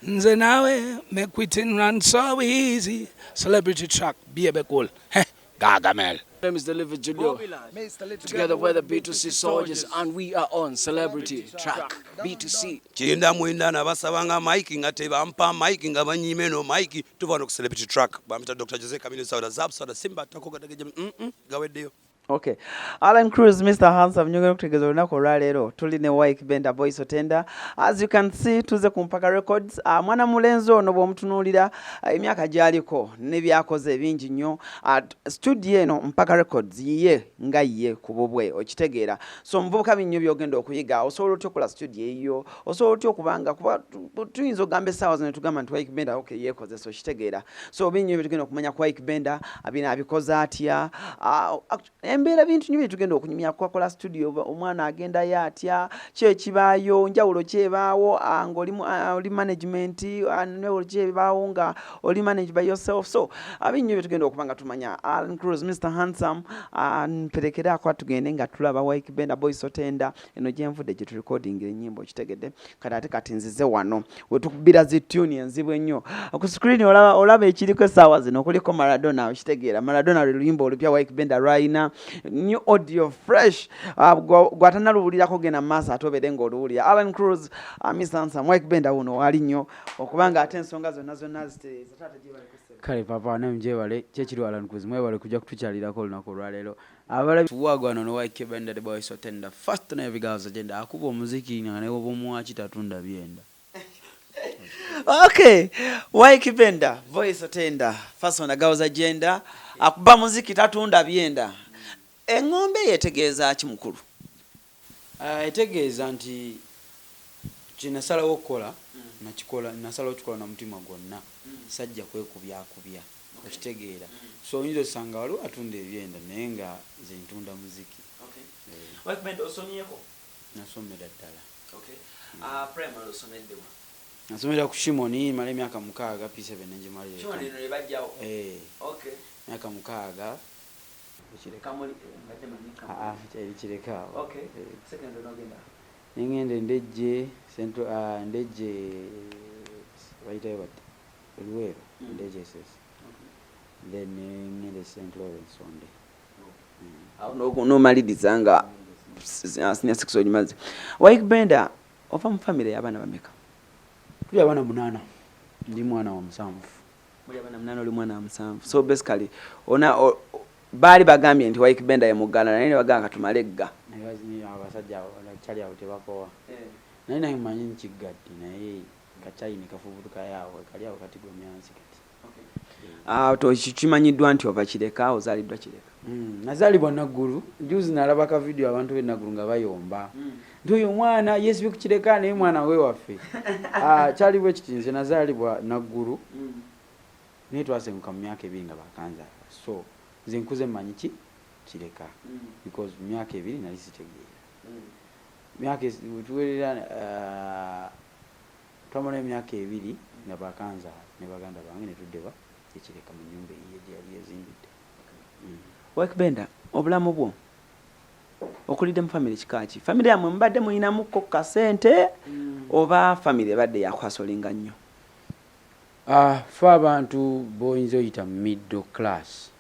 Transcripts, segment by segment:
Nze nawe make we thing run so easy. Celebrity Track, Bebe Cool. Heh, Gagamel. My name is Deliver Julio. Together we're the B2C Soldiers and we are on Celebrity Track B2C. Kirinda mwenda nabasabanga mike nga tebampa mike nga banyima eno mike. Tuva no ku Celebrity Track. Bamita Dr Jose Kamini Sauda Zab Sauda Simba takogadagejja gaweddeyo. Okay. Alan Cruz, Mr. Handsome, nyongera okutegeeza olunaku olwaleero tuli ne Wyke Bender Voice Otender. As you can see, tuze ku Mpaka Records. Mwana mulenzi ono bw'omutunuulira emyaka gy'aliko ne by'akoze ebingi nnyo. Studio eno Mpaka Records yiye nga ye ku bubwe, okitegeera. So omuvubuka binnyo by'ogenda okuyiga, osobola otya okukola studio eyiyo, osobola otya okubanga kuba tuyinza okugamba essaawa zino ne tugamba nti Wyke Bender okay yeekozesa, okitegeera. So binnyo bye tugenda okumanya ku Wyke Bender, bino abikoze atya, embeera bintu nnyo bye tugenda okunyumya kukola studio, omwana agendayo atya, ki ekibaayo, njawulo ki ebaawo ng'oli oli management, njawulo ki ebaawo nga oli manage by yourself. So binnyo bye tugenda okuba nga tumanya. Alan Cruz, Mr Handsome, mperekerako tugende nga tulaba Wyke Bender Voice Otender eno gye nvudde gye turecordingira ennyimba, okitegedde. Kati ate kati nzize wano we tukubira zi tune enzibu ennyo ku screen, olaba ekiriko essaawa zino kuliko Maradona, okitegeera. Maradona lwe luyimba olupya Wyke Bender lwalina, new audio fresh. Gwatanaluwulirako genda mu maaso ate obeere ng'oluwulira. Alan Cruz, Mr Handsome, Wyke Bender wuno wali nnyo okubanga ate ensonga zonna zonna zitereeza. Taata, gyebale kusema. Kale papa, naye mwebale kyekiri. Alan Cruz, mwebale kujja kutukyalirako olunaku olwaleero. Abalabi wagwano ne Wyke Bender the Boy Otender first na Girls Agenda akuba omuziki nga ne oba tatunda byenda. Okay, Wyke Bender Voice Otender first on the Girls Agenda, akuba muziki tatunda byenda. Eŋŋombe yetegeeza ki, mukulu? Etegeeza nti kyenasalawo okukola nakikola, nasalawo okikola na mutima gwonna, sajja kwekubyakubya, okitegeera. So oyinza osanga waliwo atunda ebyenda naye nga nze ntunda muziki. Wyke Bender, osomyeko? Nasomera ddala. Okay. Primary osomeddewa? Nasomera ku Shimoni, mala emyaka 6, P7 nengimalira. Shimoni eno ebajjawo? Eh. Okay. Myaka 6. Kamuli, mbadde manyi Kamuli. Ah, kyali Kireka awo. Okay. Eh. Secondary n'ogenda? Nengenda Endejje Central, Ndejje bayitayo bati Luweero, Ndejje SS. Then nengenda e St Lawrence Sonde. Awo n'omaliriza nga senior six ogimaze. Wyke Bender, ova mu family y'abaana bameka? Tuli abaana munaana, ndi mwana wa musanvu. Muli abaana munaana, oli mwana wa musanvu. So basically ona baali bagambye nti Wyke Bender ye muggala, naye ne bagamba katumale egga. Naye abasajja abo kyali awo tebakowa, naye manyi nkiggadde, naye kacyayi ne kafubutukayo awo kali awo katigomya nsi kati. Ah, to kimanyiddwa nti ova Kireka, ozaaliddwa Kireka? Nazaalibwa Naggulu. Juzi nalaba ka video abantu b'e Naggulu nga bayomba nti oyo omwana yeesibye ku Kireka, naye mwana we waffe. Ah, kyali bwe kiti, nze nazaalibwa Naggulu, naye twasenguka mu myaka 2 nga bakanzaala, so nze nkuze mmanyi ki Kireka, because mu myaka 2 nali sitegeera. Myaka tuwerera, twamalayo emyaka 2 nga bakanzaala ne baganda bange ne tuddeba ekireka mu nyumba eyiye gye yali ezimbidde. Wyke Bender, obulamu bwo okulidde mu family kika ki? Family yammwe mubadde muyinamuko kasente oba family ebadde yakuhustlinga nnyo? Ah, fe abantu b'oyinza oyita middle class,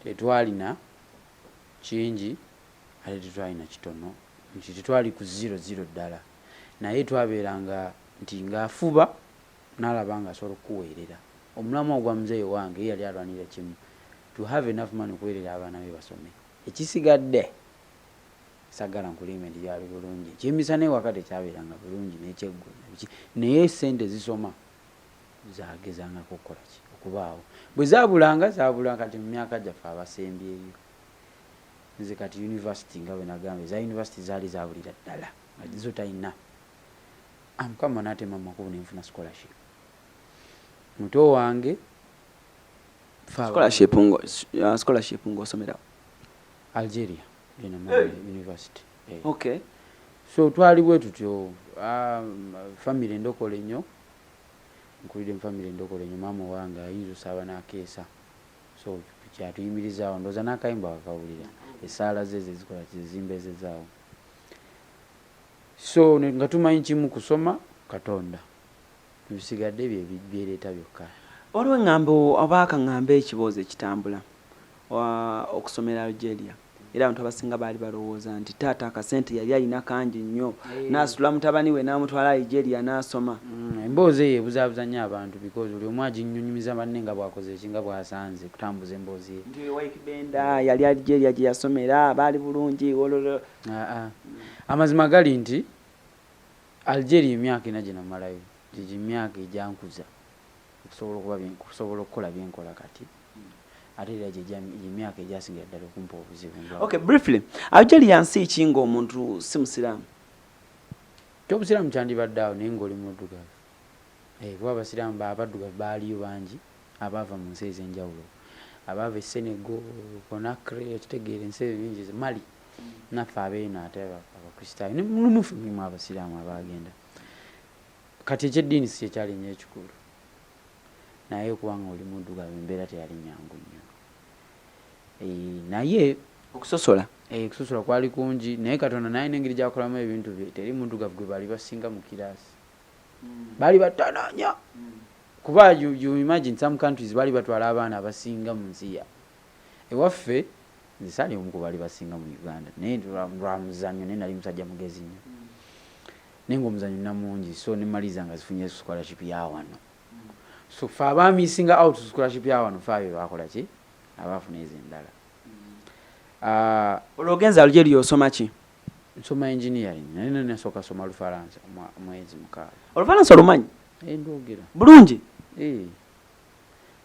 tetwalina kingi ate tetwalina kitono, nti tetwali ku zero zero ddala, naye twabeeranga nti ng'afuba n'alaba nga asobola okukuweerera. Omulamu ogwa muzeeyi wange ye yali alwanirira kimu, to have enough money okuweerera abaana be basome. Ekisigadde sagala nkulimbe nti byali bulungi. Ekyemisana ewaka tekyabeeranga bulungi n'ekyeggulo nabiki, naye sente zisoma zagezangako okukola ki okubaawo. Bwe zaabulanga zaabulanga. Kati mu myaka gyaffe abasembyeyo, nze kati university, nga bwe nagamba, eza university zaali zaabulira ddala nga zo talina. Ah, Mukama n'atema mu makubo nenfuna scholarship, muto wange Scholarship ng'osomerawo? Algeria, gye university. Eh. Okay. So twali bwe tutyo, family endokole nnyo, nkulidde mu family endokole nnyo. Maama owange ayinza osaaba n'akeesa, so kyatuyimirizaawo, ndowooza n'akayimba wakawulira, essaala ze zezikola zezimbeezezaawo. So nga tumanyi kimu, kusoma, Katonda. Ebisigadde bye byereeta byokka. Waliwo eŋŋambo oba akaŋŋambe ekiboozi ekitambula okusomera Algeria era abantu abasinga baali balowooza nti taata akasente yali alina kangi nnyo n'asitula mutabani we n'amutwala Algeria n'asoma. Emboozi eyo ebuzaabuza nnyo abantu because buli omu aginyunyumiza banne nga bw'akoze ki nga bw'asanze kutambuza emboozi ye. Nti Ykee Benda yali Algeria gye yasomera baali bulungi wololo. Aa amazima gali nti Algeria emyaka ena gye namalayo gye myaka egyankuza okusobola okuba okusobola okukola bye nkola kati ate era gye myaka egyasingira ddala okumpa obuzibu nga. Okay, briefly, Algeria nsi ki ng'omuntu si Musiraamu? Eky'obusiraamu kyandibadde awo naye ng'oli muddugavu. Eh, kuba abasiraamu abaddugavu baaliyo bangi abaava mu nsi ez'enjawulo. Abaava e Senegal, Conakry, okitegeera ensi ezo nyingi, Mali. Naffe abeeno ate Abakristaayo ne mu ffe mulimu Abasiraamu abaagenda. Kati eky'eddiini si kye kyali nnyo ekikulu, naye okuba nga oli muddugavu embeera teyali nnyangu nnyo. Eeh, naye. Okusosola? Eeh, okusosola kwali kungi, naye Katonda naye alina engeri gy'akolamu ebintu bye. Teri muddugavu gwe baali basinga mu kiraasi. Baali batono nnyo. Kuba you, you imagine some countries baali batwala abaana abasinga mu nsi yaabwe. Ewaffe, nze saali omu ku baali basinga mu Uganda, naye lwa muzannyo, naye nali musajja mugezi nnyo. Naye nga omuzannyo nina mungi, so ne mmaliriza nga zifunye scholarship ya wano. So ffe aba missinga out scholarship ya wano, ffe abo be baakola ki? Abaafuna ezo endala. Ah. Olwo ogenze Algeria osoma ki? Nsoma engineering, naye nasooka soma Lufalansa mwezi 6. Olufalansa olumanyi? Eh, ndwogera. Bulungi? Eh.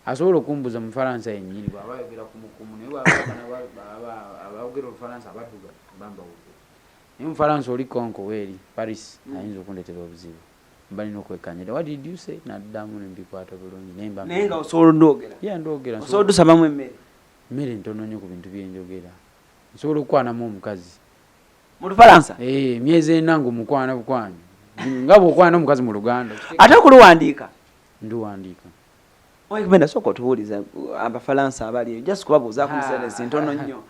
Asobola okumbuza mu Lufalansa yennyini bw'aba ayogera kumukumu, naye bw'aba abayogera Olufalansa abaddugavu mba mbawudde. Naye Omufalansa oli Congo weeri Paris ayinza okundeetera obuzibu. Mba nina okwekkaanya. What did you say? Naddamu ne mbikwata bulungi naye mba. Naye nga osobola odwogera? Yeah, ndwogera. Osobola odusabamu emmere? Emmere ntono nnyo ku bintu bye njogera. Nsobola okukwanamu omukazi. Mu Lufalansa? Eh, emyezi ena ng'omukwana bukwanyi. Nga bw'okwana omukazi mu Luganda. Ate okuluwandiika? Nduwandiika. Ykee Benda sooka otubuulize Abafalansa abali eyo just kubabuuzaako mu sentence ntono nnyo.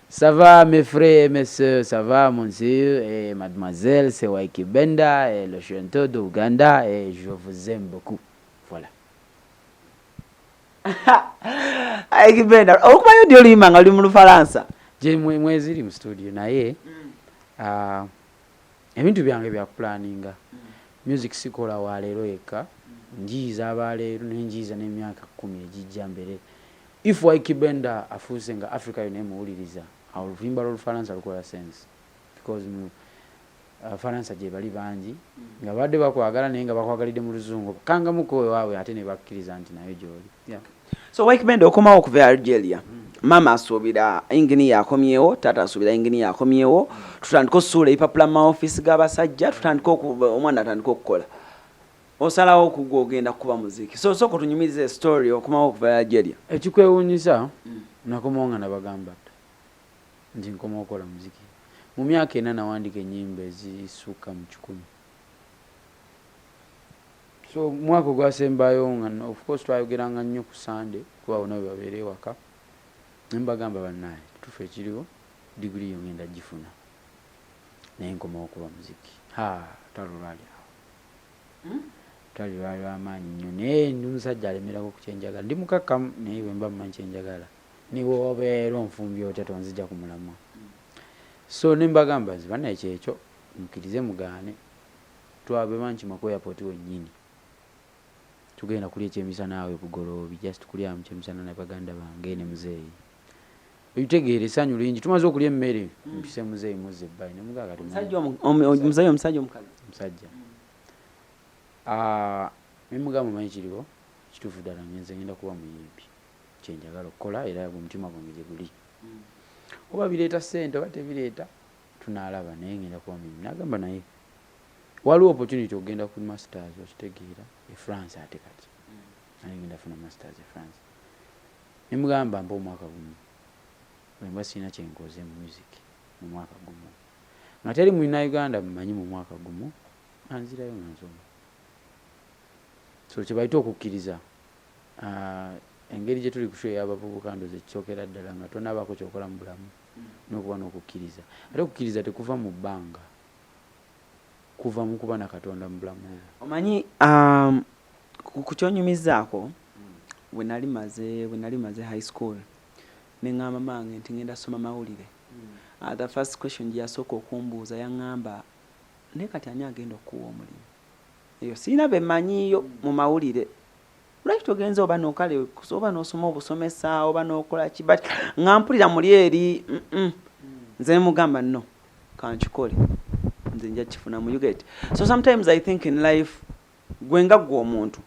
Ça va mes frères et mes sœurs, ça va monsieur et mademoiselle, c'est Ykee Benda et le chanteur de Ouganda et je vous aime beaucoup. Voilà. Ykee Benda, okubayo ddi oluyimba nga luli mu Lufalansa? Gye mweziri mu studio naye ebintu byange bya kupulaninga. Music sikola wa leero yekka, njiiza aba leero naye njiiza n'emyaka 10 egijja mbere. If Ykee Benda afuuse nga Africa yonna emuwuliriza, awo oluyimba lw'Olufalansa lukola sense because mu Abafalansa gyebali bangi nga babadde bakwagala naye nga bakwagalidde mu Luzungu, kangamuko ewaabwe ate ne bakkiriza nti nayo gy'oli. Yeah. So Ykee Benda okomawo okuva e Algeria, maama asuubira engineer akomyewo, taata asuubira engineer akomyewo, tutandike osuula ebipapula mu maofiisi g'abasajja, tutandike omwana atandike okukola. Osalawo okugwa ogenda kukuba muziki. So sooka otunyumirize story okomawo okuva e Algeria. Ekikwewuunyisa nakomawo nga nabagamba dda nti nkomawo kukola muziki. Mu myaka ena nawandiika ennyimba ezisukka mu 100. So omwaka ogwasembayo nga of course twayogeranga nnyo ku Sunday kuba bonna bwe babeera ewaka ne mbagamba bannaaye kituufu ekiriwo diguli yo ngenda gifuna naye nkomawo kuba muziki. Haa olutalo lwali awo. Olutalo lwali lwamaanyi nnyo naye ndi musajja alemerako ku kye njagala. Ndi mukakkamu naye bwe mba mmanyi kye njagala ne bw'obeera onfumbye otya tonzigya ku mulamwa. So ne mbagamba nti bannaye kyekyo mukkirize mugaane. Twava bankima ku airport wennyini tugenda kulya ekyemisana awo e Bugoloobi just kulyamu kyemisana ne baganda bange ne muzeeyi. Okitegeera essanyu lingi tumaze okulya emmere mpise muzeeyi muzze ebbali ne mugamba kati Omusajja omusajja omukazi? Musajja. Ah, ne mugamba omanyi kiriwo kituufu ddala ngenze ngenda kuba muyimbi kye njagala okukola era omutima gwange gye guli. Oba bireeta ssente oba tebireeta tunaalaba naye ngenda kuba muyimbi. N'agamba naye waliwo opportunity okugenda ku masters okitegeera e France ate kati nali ngenda funa masters e France. Ne mugamba mpa omwaka gumu bwe mba sirina kye nkoze mu music mu mwaka gumu nga teri Munnayuganda mmanyi mu mwaka gumu nga nzirayo nga nsoma. So kye bayita okukkiriza engeri gye tuli ku show ey'abavubuka ndowooza ekisookera ddala nga tonnabaako ky'okola mu bulamu n'okuba n'okukkiriza. Ate okukkiriza tekuva mu bbanga. Kuva mu kuba na Katonda mu bulamu bwo. Omanyi, ku kyonyumizaako, bwe nali maze high school, ne ŋŋamba mange nti ŋŋenda soma mawulire. The first question gye yasooka okumbuuza, yaŋŋamba, "Naye kati ani agenda okuwa omulimu?" Eyo siina be mmanyiiyo mu mawulire. Lwaki togenze oba nokale oba n'osoma obusomesa oba n'okola ki? But nga mpulira muli eri, Nze nemugamba, "No, kankikole, nze nja kifunamu." You get? So sometimes I think in life, gwe nga gwe omuntu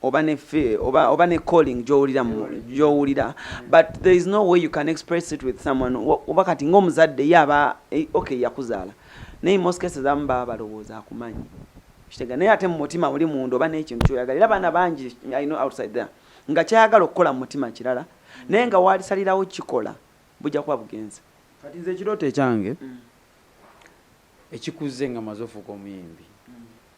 oba ne oba ne calling gy'owulira, gy'owulira, but there is no way you can express it with someone. Oba kati ng'omuzadde ye aba okay, yakuzaala, naye in most cases abamu baba balowooza akumanyi, kitega, naye ate mu mutima muli munda oba n'ekintu kyoyagala. Era abaana bangi I know outside there nga kyayagala okukola mu mutima kirala, naye nga walisalirawo kikola bujja kuba bugenze. Kati nze ekirooto ekyange ekikuze nga maze ofuuka omuyimbi,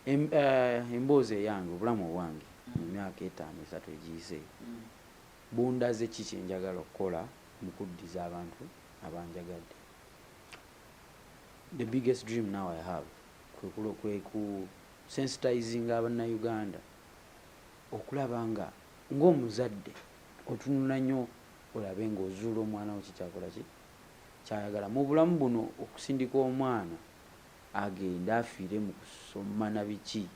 emboozi eyange, obulamu obwange mu myaka 5 3 egiyise bundaze ki kyenjagala okukola mu kuddiza abantu abanjagadde. The biggest dream now I have kwe ku sensitizinga Abannayuganda okulaba nga ng'omuzadde otunula nnyo olabe ng'ozuula omwana wo kikyakola ki kyayagala mu bulamu buno. Okusindika omwana agende afiire mu kusoma na biki,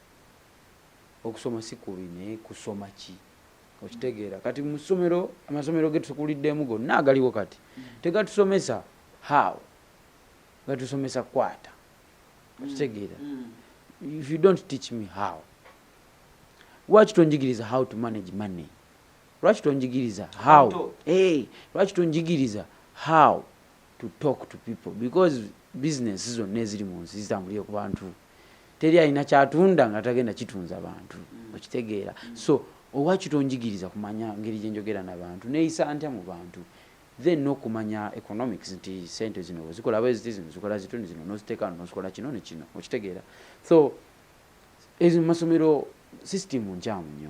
okusoma si kubi, naye kusoma ki? Okitegeera? Kati mu ssomero, amasomero ge tukuliddemu gonna agaliwo kati tegatusomesa how, gatusomesa kwata. Okitegeera? If you don't teach me how, lwaki tonjigiriza how to manage money? Lwaki tonjigiriza how? Hey, lwaki tonjigiriza how to talk to people? Because business zonna eziri mu nsi zitambulire ku bantu. Teri alina kyatunda nga tagenda kitunza bantu. Okitegeera? So owaki tonjigiriza kumanya ngeri gyenjogera nabantu, neeyisa ntya mu bantu, then n'okumanya economics, nti sente zino bwezikola bweziti, zino zikola zito, zino noziteeka, nozikola kino ne kino. Okitegeera? So ezo masomero system nkyamu nnyo,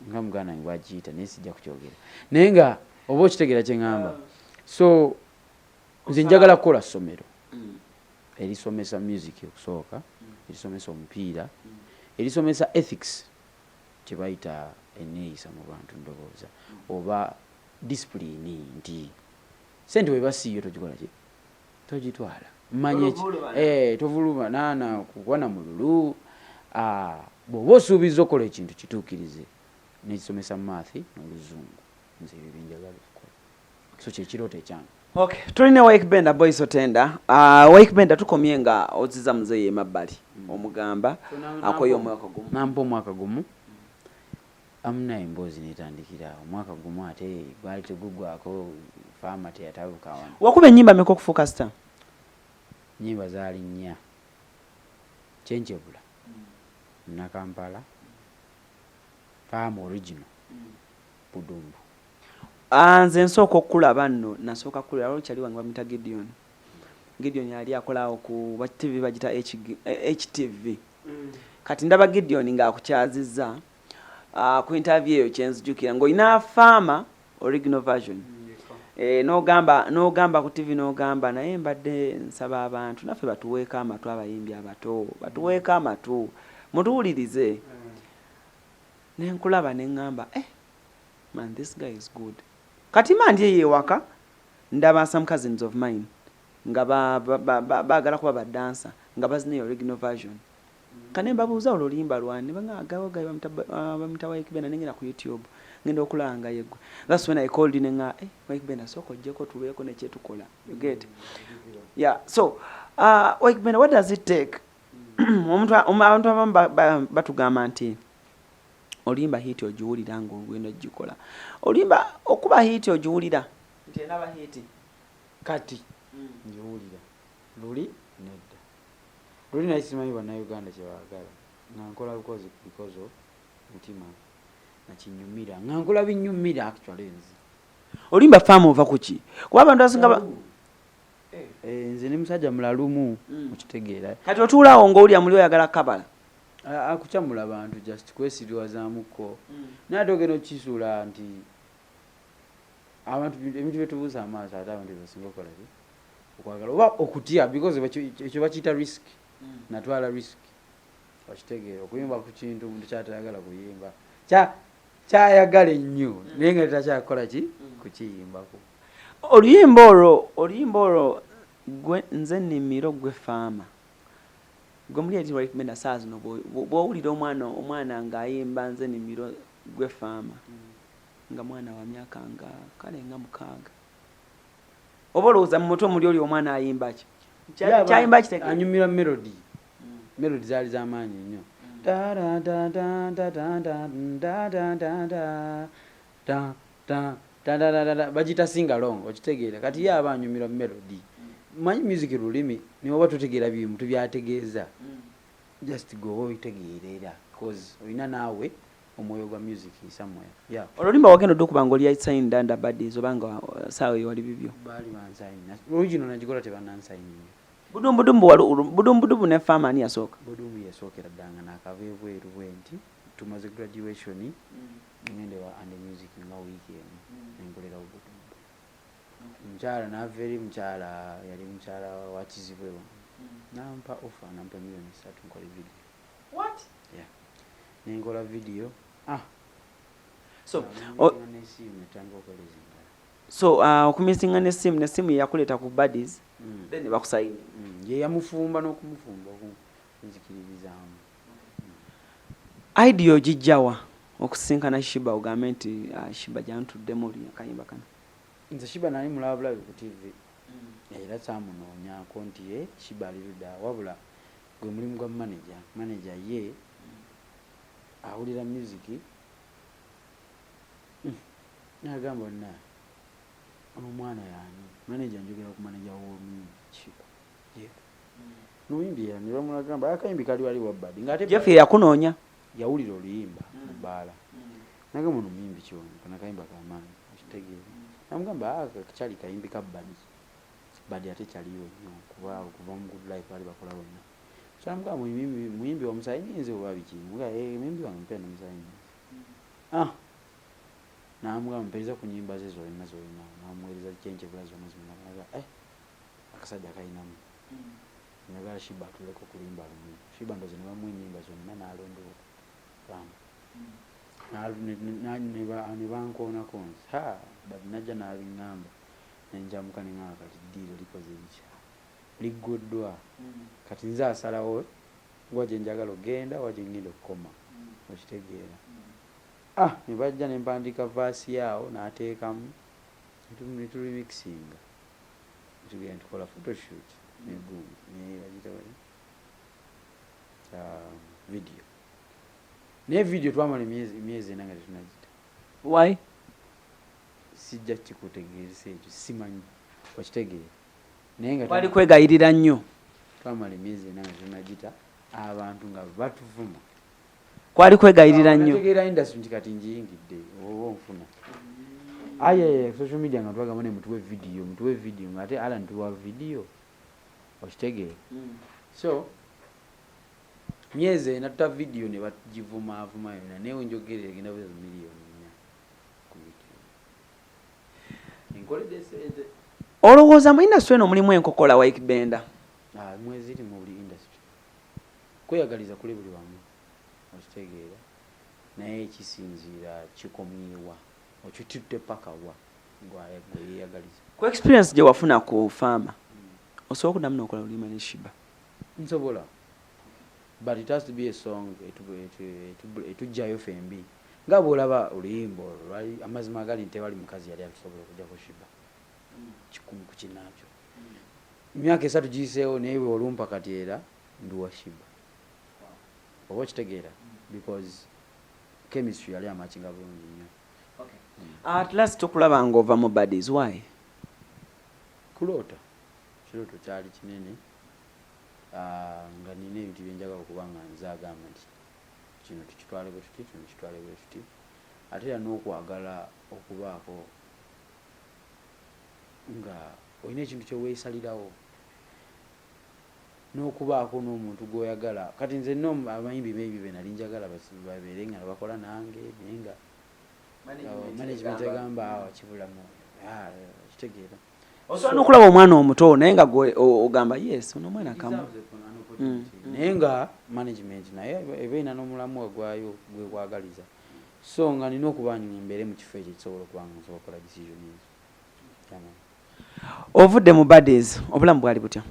nga muganda wange bwagiyita, naye sijja kukyogera, naye nga oba okitegeera kyeŋŋamba. So nze njagala kukola ssomero erisomesa music okusooka, erisomesa omupiira, erisomesa ethics, kyebayita eneeyisa mu bantu, ndowooza oba discipline, nti sente weba siiyo togikola ki, togitwala. Manye tovuluma naana kukwana mululu. Ah, bw'oba osuubiza okukola ekintu, kituukirize. Nekisomesa math n'Oluzungu. Nze ebyo byenjagala okukola, so kyekirooto ekyange. Okay, tulina Ykee Benda Boys Otenda. Ykee Benda, tukomye nga oziza muzeeyi emabbali, omugamba akoye omwaka gumu. Nampa omwaka gumu, amunaye emboozi netandikira omwaka gumu, ate gwali tegugwako, faama teyatabuka wano. Wakuba ennyimba meka okufuuka star? Nyimba zaali nnya: Kyenkyebula, Nakampala, Faama original, Budumbu. Ah, nze nsooka okukulaba nno, nasooka kulaba waliwo kyali wange bamuyita Gideon. Gideon yali akolaawo ku ba TV bagita HTV. Kati ndaba Gideon ng'akukyazizza ku interview eyo, kyenzijukira ng'olina Faama original version. N'ogamba ku TV, n'ogamba, "Naye mbadde nsaba abantu naffe batuweeko amatu, abayimbi abato batuweeko amatu, mutuwulirize." Nenkulaba ne ŋŋamba, "Eh, man, this guy is good." Kati ma ndi eyo ewaka ndaba some cousins of mine nga baagala kuba badansa, nga bazina eyo original version. Kane mbabuuza, "Olwo oluyimba lwani?" Ne baŋŋamba, "Gawo gayi bamuyita Ykee Benda." Nengenda ku YouTube, ngenda okulaba nga yeggwe. That's when I called you, ne ŋŋamba, "Eh, Ykee Benda, sooka ojjeko tubeeko ne kyetukola." You get? Yeah. So Ykee Benda, what does it take? Omuntu abantu abamu batugamba nti oluyimba hit ogiwulira ng'ogenda ogikola. Oluyimba okuba hit ogiwulira nti enaba hit? Kati ngiwulira, luli nedda. Luli naye simanyi Bannayuganda kyebaagala, nga nkola bukozi because of mutima nakinyumira, nga nkola binyumira actually nze. Oluyimba Faama ova ku ki? Kuba abantu abasinga Eh, nze ne musajja mulalumu. Okitegeera? Kati otuulaawo ng'owulira muli oyagala kabala. Akukyamula bantu, just kwesiriwazaamuko, naye ate ogenda okukisuula nti abantu ebintu byetubuusa amaaso, ate abantu byebasinga okukola ki, okwagala oba okutya, because ekyo bakiyita risk. Natwala risk, okitegeera, okuyimba ku kintu omuntu kyatayagala kuyimba, kyayagala ennyo, naye nga takyakola ki kukiyimbako. Oluyimba olwo gwe nze nnimiro, gwe farmer, gwe muli eri Ykee Benda. Saa zino bw'owulira omwana ng'ayimba nze nnimiro gwe farmer, nga mwana wa myaka nga kale nga 6, oba olowooza mu mutwe muli oli omwana ayimba ki? Kyayimba kitegeera? Anyumira melody. Melody zaali z'amaanyi nnyo. Ta ta ta ta ta ta ta ta ta ta ta ta ta ta ta ta ta ta, bagiyita sing along, okitegeera? Kati ye aba anyumirwa melody. Manyi music lulimi, niwoba totegeera bintu byategeeza, just gwe oba obitegeerera cause olina naawe omwoyo gwa music somewhere, yeah. Oluyimba wagenda odde okuba nga oli signed under Baddies, oba nga saawa eyo wali bibyo? Baali bansayina. Original nagikola tebanansayininga. Budumbudumbu Budumbudumbu ne Farmer, ani yasooka? Budumbu yasookera ddala nga nakava ebweru bwe nti tumaze graduation, ngende wa and music nga wiiki emu nenkolerawo Budumbu. Mukyala nava eri, mukyala yali mukyala wa Kizibwe wange, nampa offer, nampa miliyoni 3 nkole video. Yeah, nenkola video, ah. So nesimu netandika okukoleza endala. So okumisinga nesimu yakuleeta ku Baddies, then ne bakusayini? Ye yamufumba n'okumufumba okunzikiririzaamu. Idea ogijjawa okusinkana Sheebah, ogambe nti Sheebah jantuddemu oli akayimba kano? Nze Sheebah nali mulaba bulabi ku TV, era saamunoonyaako nti ye Sheebah ali ludda, wabula gwe mulimu gwa manager. Manager ye awulira music, nagamba onna ono omwana yaani. Manager, njogera ku manager w'omuyimbi Sheebah Jeff, nomuyimbi yani bamulagamba akayimbi kali wali wa Badi ngaate. Jeff yakunoonya? Yawulira oluyimba mu bbaala, nagamba ono omuyimbi kyono kana kayimba kamaanyi, okitegeera? Namugamba, "Ah, kyali kayimbi ka Badi." Badi ate kyaliyo nnyo kuba okuva mu Good Life baali bakola bonna. So namugamba, muyimbi wamusayinize oba biki? Namugamba, "Eh, muyimbi wange mpera namusayinize." Ah, namugamba, mpereza ku nyimba ze zolina zolina. Namuweereza kyenkyebula zonna zonna. Naga, eh, akasajja kalinamu, njagala Sheebah atuleko kulimba lumu. Sheebah ndoze ne bamuwa enyimba zonna n'alondola bambi. Ne bankoonako nze, ha, but najja n'abiŋŋamba nenjamuka neŋŋamba kati ddiiro likoze litya, ligguddwa. Kati nze asalawo wa gye njagala okgenda, wa gye ngenda okukoma, okitegeera? Ah, ne bajja ne mpandiika verse yaawo n'ateekamu ne turemixinga, netugenda tukola photoshoot negundi ne bagiyita bati, ah, video. Naye video twamala emyezi 4 nga tetunagita. Why? Sijja kikutegeeresa ekyo, simanyi, okitegeera? Naye nga kwali kwegayirira nnyo. Twamala emyezi 4 nga tetunagita, abantu nga batuvuma. Kwali kwegayirira nnyo. Nategeera industry nti kati ngiyingidde oba onfuna aye social media nga twagamba ne mutuwe video, mutuwe video, nga ate Alan tuwa video, okitegeera? So myezi 4 tuta video ne bagivumaavuma yonna, naye wenjogerera egenda buza miliyoni 4 ku YouTube, enkoledde sente. Olowooza mu industry eno mulimu enkokola, Ykee Benda? Ah, mweziri mu buli industry. Kweyagaliza kuli buli wamu, okitegeera? Naye kisinziira kikomyewa, okitutte paka wa gwe yeeyagaliza. Ku experience gye wafuna ku Farmer, osobola okuddamu n'okola oluyimba ne Sheebah? Nsobola, but it has to be a song etujjayo fembi, nga bwolaba oluyimba olwo lwali amazima gali nti tewali mukazi yali atusobola okujjako Sheebah, 100 ku kinaakyo. Emyaka 3 giyiseewo, naye bwe olumpa kati era nduwa Sheebah, oba okitegeera? Because chemistry yali amakinga bulungi nnyo. At last tukulaba ng'ova mu Baddies, why? Kuloota, kirooto kyali kinene. Ah, nga nina ebintu byenjagala okuba nga nze agamba nti kino tukitwale bwe tuti, kino kitwale bwe tuti, ate era n'okwagala okubaako nga olina ekintu kyeweesalirawo n'okubaako n'omuntu gw'oyagala. Kati nze nina abayimbi maybe be nali njagala babeere nga bakola nange, naye nga management egamba awo kibulamu. Ah, kitegeera? Osobola n'okulaba omwana omuto naye nga gwe ogamba yes, ono omwana kamu. Deserves an Naye nga management naye eba erina n'omulamwa gwayo gwekwagaliza, so nga nina okuba nga mbeere mu kifo ekyo ekisobola okuba nga nsobola okukola decision ezo. Yeah, man. Ovudde mu Baddies, obulamu bwali butya?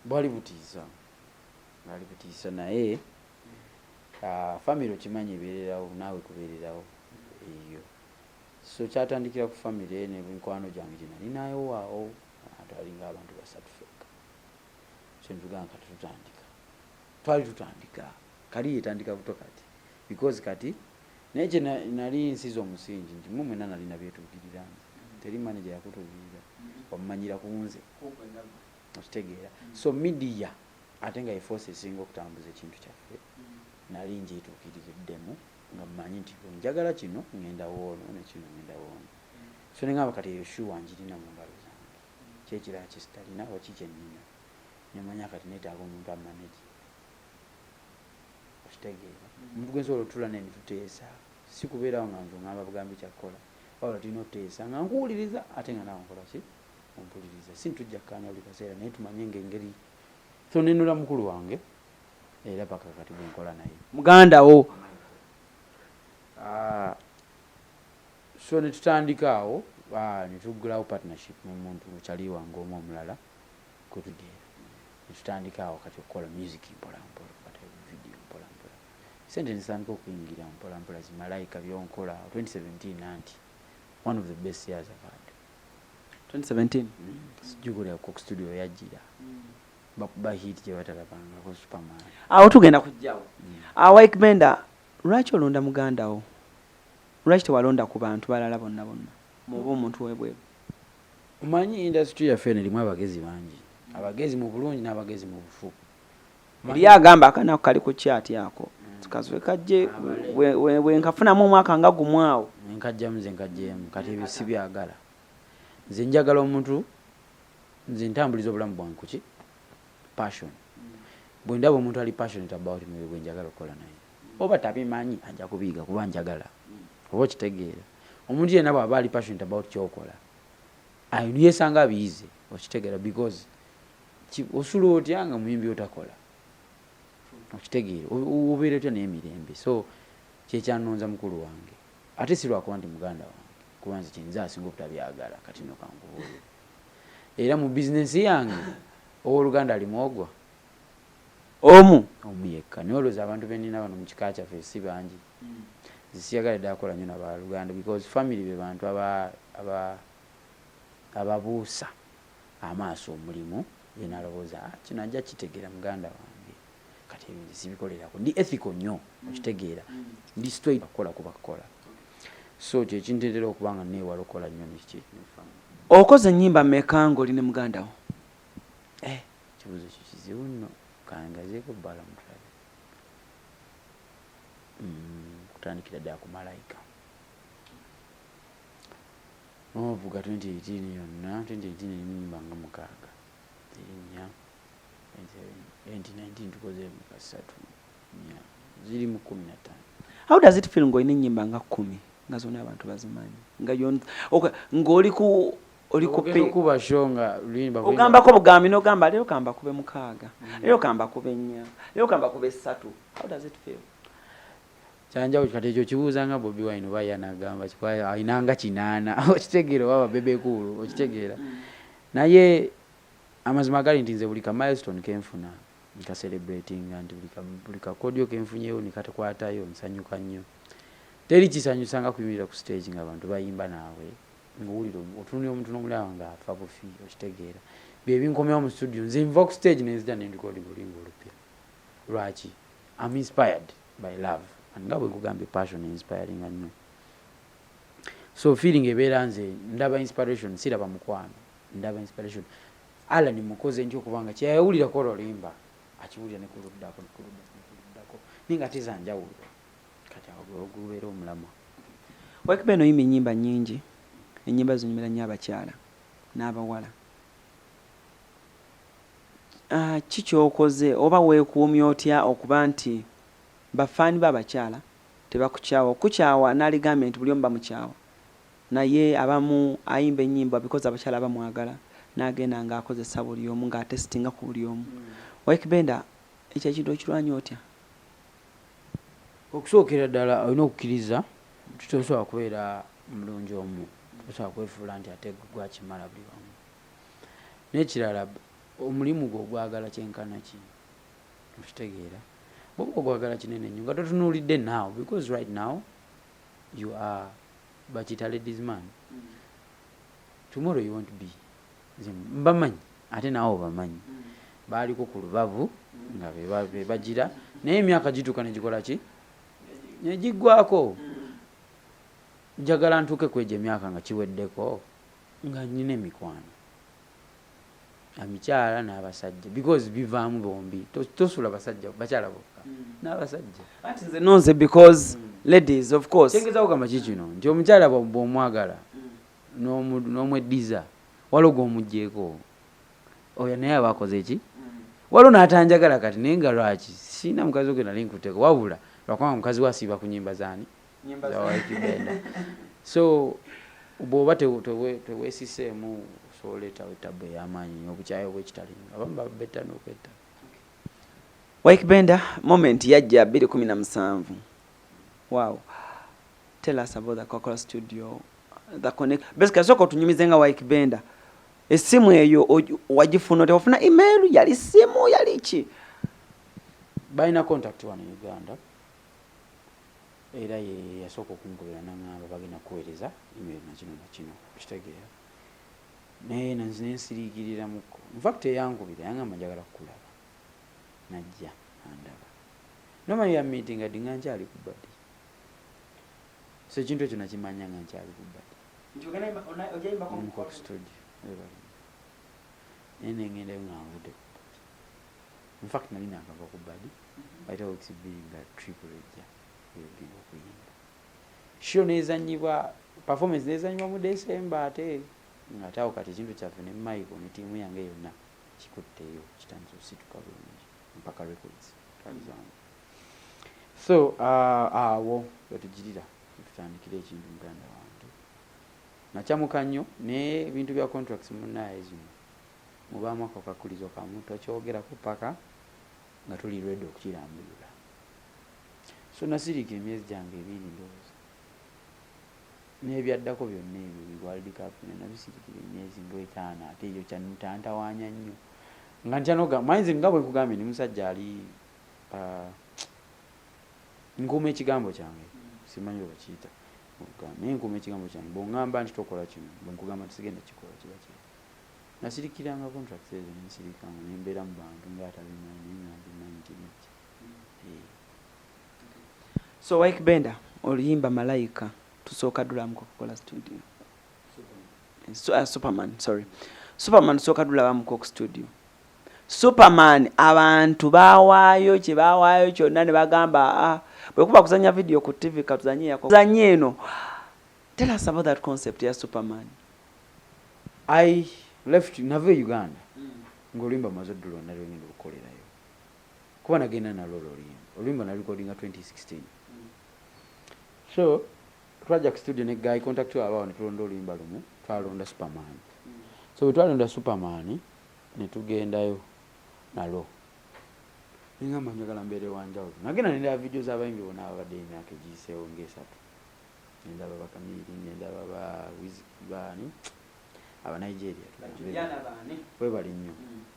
Bwali butiisa, bwali butiisa, naye family okimanyi ebeererawo naawe kubeererawo eyo. So kyatandikira ku family ne mikwano gyange gye nali nayo waawo, twalinga abantu basatu fekka. So netugamba kati tutandika, twali tutandika kali etandika buto kati, because kati naye kye nali nsiza omusingi nti mwe mwenna nali nabyetuukirira nze, teri manager yakutuukirira, wamumanyira ku nze, okitegeera? So media ate nga ye force esinga okutambuza ekintu kyaffe, nali njetuukiririddemu nga mmanyi nti bwe njagala kino ngenda woono ne kino ngenda woono. So nengamba kati eyo sure njirina mu ngalo zange, kyekirala kyesitalina oba ki kyenina nemanya kati neetaaga omuntu amanage, okitegeera? Omuntu gwensobola otula naye netuteesa, si kubeerawo nga nze oŋŋamba bugambi kyakkola, wabula tulina otuteesa nga nkuwuliriza ate nga naawe nkola ki, ompuliriza. Si ntujja kkaanya buli kaseera, naye tumanye ngaengeri. So nenula mukulu wange era paka kati bwenkola naye. Muganda wo? So netutandika awo, netugulawo partnership nomuntu kyali wange omu omulala kwetugeera, netutandika awo kati okukola music mpola mpola, okukwata video mpola mpola, sente nezitandika okuyingira mpola mpola. Zimalayika byonkola 2017 anti one of the best years I've had. 2017? Sijjukulira ku studio yajjira bakuba hit gye batalabangako, Superman. Awo tugenda kujjawo. Ykee Benda, lwaki olonda muganda wo? Lwaki tewalonda ku bantu balala bonna bonna muoba omuntu webweru? Omanyi industry yaffe eno erimu abagezi bangi, abagezi mu bulungi n'abagezi mu bufu. Eriyo agamba akanaku kali ku kyati ako kazwe kajje bwenkafunamu omwaka nga gumu awo. Nkajjamu nze, nkajjeemu kati ebyo sibyagala. Nze njagala omuntu, nze ntambuliza obulamu bwange kuki passion. Bwe ndaba omuntu ali passionate about me, bwe njagala okukola naye, oba tabimanyi ajja kubiyiga kuba njagala, oba okitegeera? Omuntu yenna bw'aba ali passionate about kyokola yesanga abiyize, okitegeera? Because osula otya nga muyimbi otakola, okitegeera? Obeera otya n'emirembe? So kyekyanonza mukulu wange, ate si lwakuba nti muganda wange, kuba nze kyenze asinga obutabyagala. Kati no kankubuulire, era mu bizinensi yange owooluganda alimu ogwa Omu? Omu yekka. Naye olowooza abantu benina bano mu kika kyaffe si bangi. Nze siyagala ddala kukola nnyo nabaluganda because family be bantu ababuusa amaaso omulimu, ye nalowooza, "Ah, kino ajja kitegeera muganda wange." Kati ebyo nze sibikolerako, ndi ethical nnyo, okitegeera? Ndi straight, kukola kuba kukola. So kyekinteetera okuba nga neewala okukola nnyo neki ne family. Okoze ennyimba mmeka ng'oli ne muganda wo? Eh, kibuuzo ekyo kizibu nno, kangazeeko bbala mutulabe. Kutandikira ddala ku Malayika ovuga 2018 yonna, 2018 erimu nyimba nga mukaaga, erinnya 2019 tukoze meka? Ssatu, nnya, ziri mu 15. How does it feel ng'olina ennyimba nga 10 nga zonna abantu bazimanyi, nga okay, ng'oli ku oli ku Ogenda okuba show nga luyimba ogambako bugambi n'ogamba leero kamba kube mukaaga, leero kamba kube nnya, leero kamba kube ssatu? How does it feel? Kyanjawulo. Kati ekyo kibuuza nga Bobi Wine oba ye anagamba alinanga 80, okitegeera? Oba ba Bebe Cool, okitegeera? Naye amazima gali nti nze buli ka milestone kenfuna nka celebratinga, nti buli kakodyo kenfunyewo nekatekwatayo nsanyuka nnyo. Teri kisanyusa nga kuyimirira ku stage nga abantu bayimba naawe ngaowulira otunulira omuntu n'omulaba nga afa bufi, okitegeera? Byebinkomyawo mu studio. Nze nva ku stage nenzija nenrecording oluyimba olupya. Lwaki? Am inspired by love, and nga bwe nkugambye, passion inspiringa nnyo. So feeling ebeera nze ndaba inspiration, siraba mukwano, ndaba inspiration. Alan mukoze ntya okubanga kyeyawulirako oluyimba akiwulira nekuluddako nekuluddako nekuluddako, naye nga teza njawulo. Kati awo gubeera omulamwa. Ykee Benda, oyimba ennyimba nnyingi, ennyimba zinyumira nnyo abakyala n'abawala. Ki kyokoze oba weekuumye otya okuba nti bafaani b'abakyala tebakukyawa? Okukyawa n'aligambye nti buli omu bamukyawa, naye abamu ayimba ennyimba because abakyala bamwagala, n'agenda ng'akozesa buli omu, ng'atesitinga ku buli omu. Ykee Benda, ekyo ekintu okirwanya otya? Okusookera ddala olina okukkiriza nti tosobola kubeera mulungi omu, tosobola kwefuula nti ate gwakimala buli wamu. N'ekirala, omulimu gwo ogwagala kyenkana ki? Okitegeera? Bw'oba ogwagala kinene nnyo nga totunuulidde now, because right now you are bakiyita ladies man, tomorrow you won't be. Nze mbamanyi ate naawe obamanyi, baaliko ku lubabu nga be bagira, naye emyaka gituuka ne gikola ki? Ne giggwaako. Njagala ntuuke ku egyo emyaka nga kiweddeko nga nnina emikwano, emikyala n'abasajja, because bivaamu bombi. Tosuula basajja bakyala bokka, n'abasajja. Anti nze nonze because ladies, of course. Kyengeza kugamba ki kino nti omukyala bw'omwagala n'omweddiza, waliwo gw'omuggyeko oyo naye aba akoze ki? Waliwo n'atanjagala kati, naye nga lwaki? Sirina mukazi gwe nali nkutteko, wabula lwakubanga mukazi we asiiba ku nnyimba zaani? Za Ykee Benda. So bw'oba teweesiseemu osobola oleetawo ettabu ey'amaanyi nnyo, obukyayi obw'ekitalo ennyo, abamu betta n'okwetta. Ykee Benda, moment yajja 2017. Wow, tell us about the Coca-Cola studio, the connect. Basically, sooka otunyumize nga Ykee Benda, essimu eyo wagifuna otya? Wafuna email? Yali simu? Yali ki? Balina contact wano e Uganda, era ye yasooka okunkubira naŋŋamba bagenda kukuweereza email nakino nakino, okitegeera? Naye nensiriikiriramuko. Infact eyankubira yaŋŋamba njagala kukulaba, najja andaba. Nomanyi ya meeting ddi? Nga nkyali ku Badi. So ekintu ekyo nakimanya nga nkyali ku Badi mu Coke Studio, naye nengendayo nga nvudde ku Badi. Infact nali nakava ku Badi, bayita weeks 2 nga trip lwejja eyogenda okuyimba show nezanyibwa, performance nezanyibwa mu December, ate ngaate awo kati ekintu kyaffe ne Michael ne tiimu yange yonna kikutteyo, kitandise osituka bulungi. Mpaka Records twali zange. So awo wetugirira wetutandikira ekintu. Muganda wange, nakyamuka nnyo, naye ebintu bya contracts munaye zino mubaamu akakakulizo kamu, tokyogerako paka nga tuli ready okukirambulula. So nasirika emyezi gyange 2 ndowooza, n'ebyaddako byonna ebyo bi World Cup nabisirikira emyezi nga 5. Ate eyo kyantantawaanya nnyo nga ntya noga manyi nga bwe nkugambye ndi musajja ali nkuuma ekigambo kyange, simanyi bwe bakiyita naye nkuuma ekigambo kyange. Bw'oŋŋamba nti tokola kino, bwe nkugamba nti sigenda kikola, kiba kiri. Nasirikiranga contracts ezo, nensirikanga nembeera mu bantu ngaatabimanyi, naye nga mbimanyi nti bijja. So Ykee Benda, oluyimba Malayika tusooka dulamu Coca-Cola Studio. So, Superman, sorry, Superman tusooka dulaba mu Coke Studio. Superman abantu bawaayo kye bawaayo kyonna ne bagamba, ah, bwe kuba kuzanya video ku TV, katuzanye yako zanye eno. Tell us about that concept ya Superman. I left, nava e Uganda ng'oluyimba maze oddulonda lwengenda okukolerayo, kuba nagenda nalwo olwo oluyimba. Oluyimba narecordinga 2016. So twajja ku studio ne guy contact abaawo ne tulonda oluyimba lumu, twalonda Superman. So bwe twalonda Superman ne tugendayo nalwo, nengamba njagala mbeere wanjawulo. Nagenda nendaba video z'abayimbi bonna ababadde emyaka egiyiseewo ng'esatu, nendaba Bakamiri, nendaba ba baani, Abanigeria webali nnyo.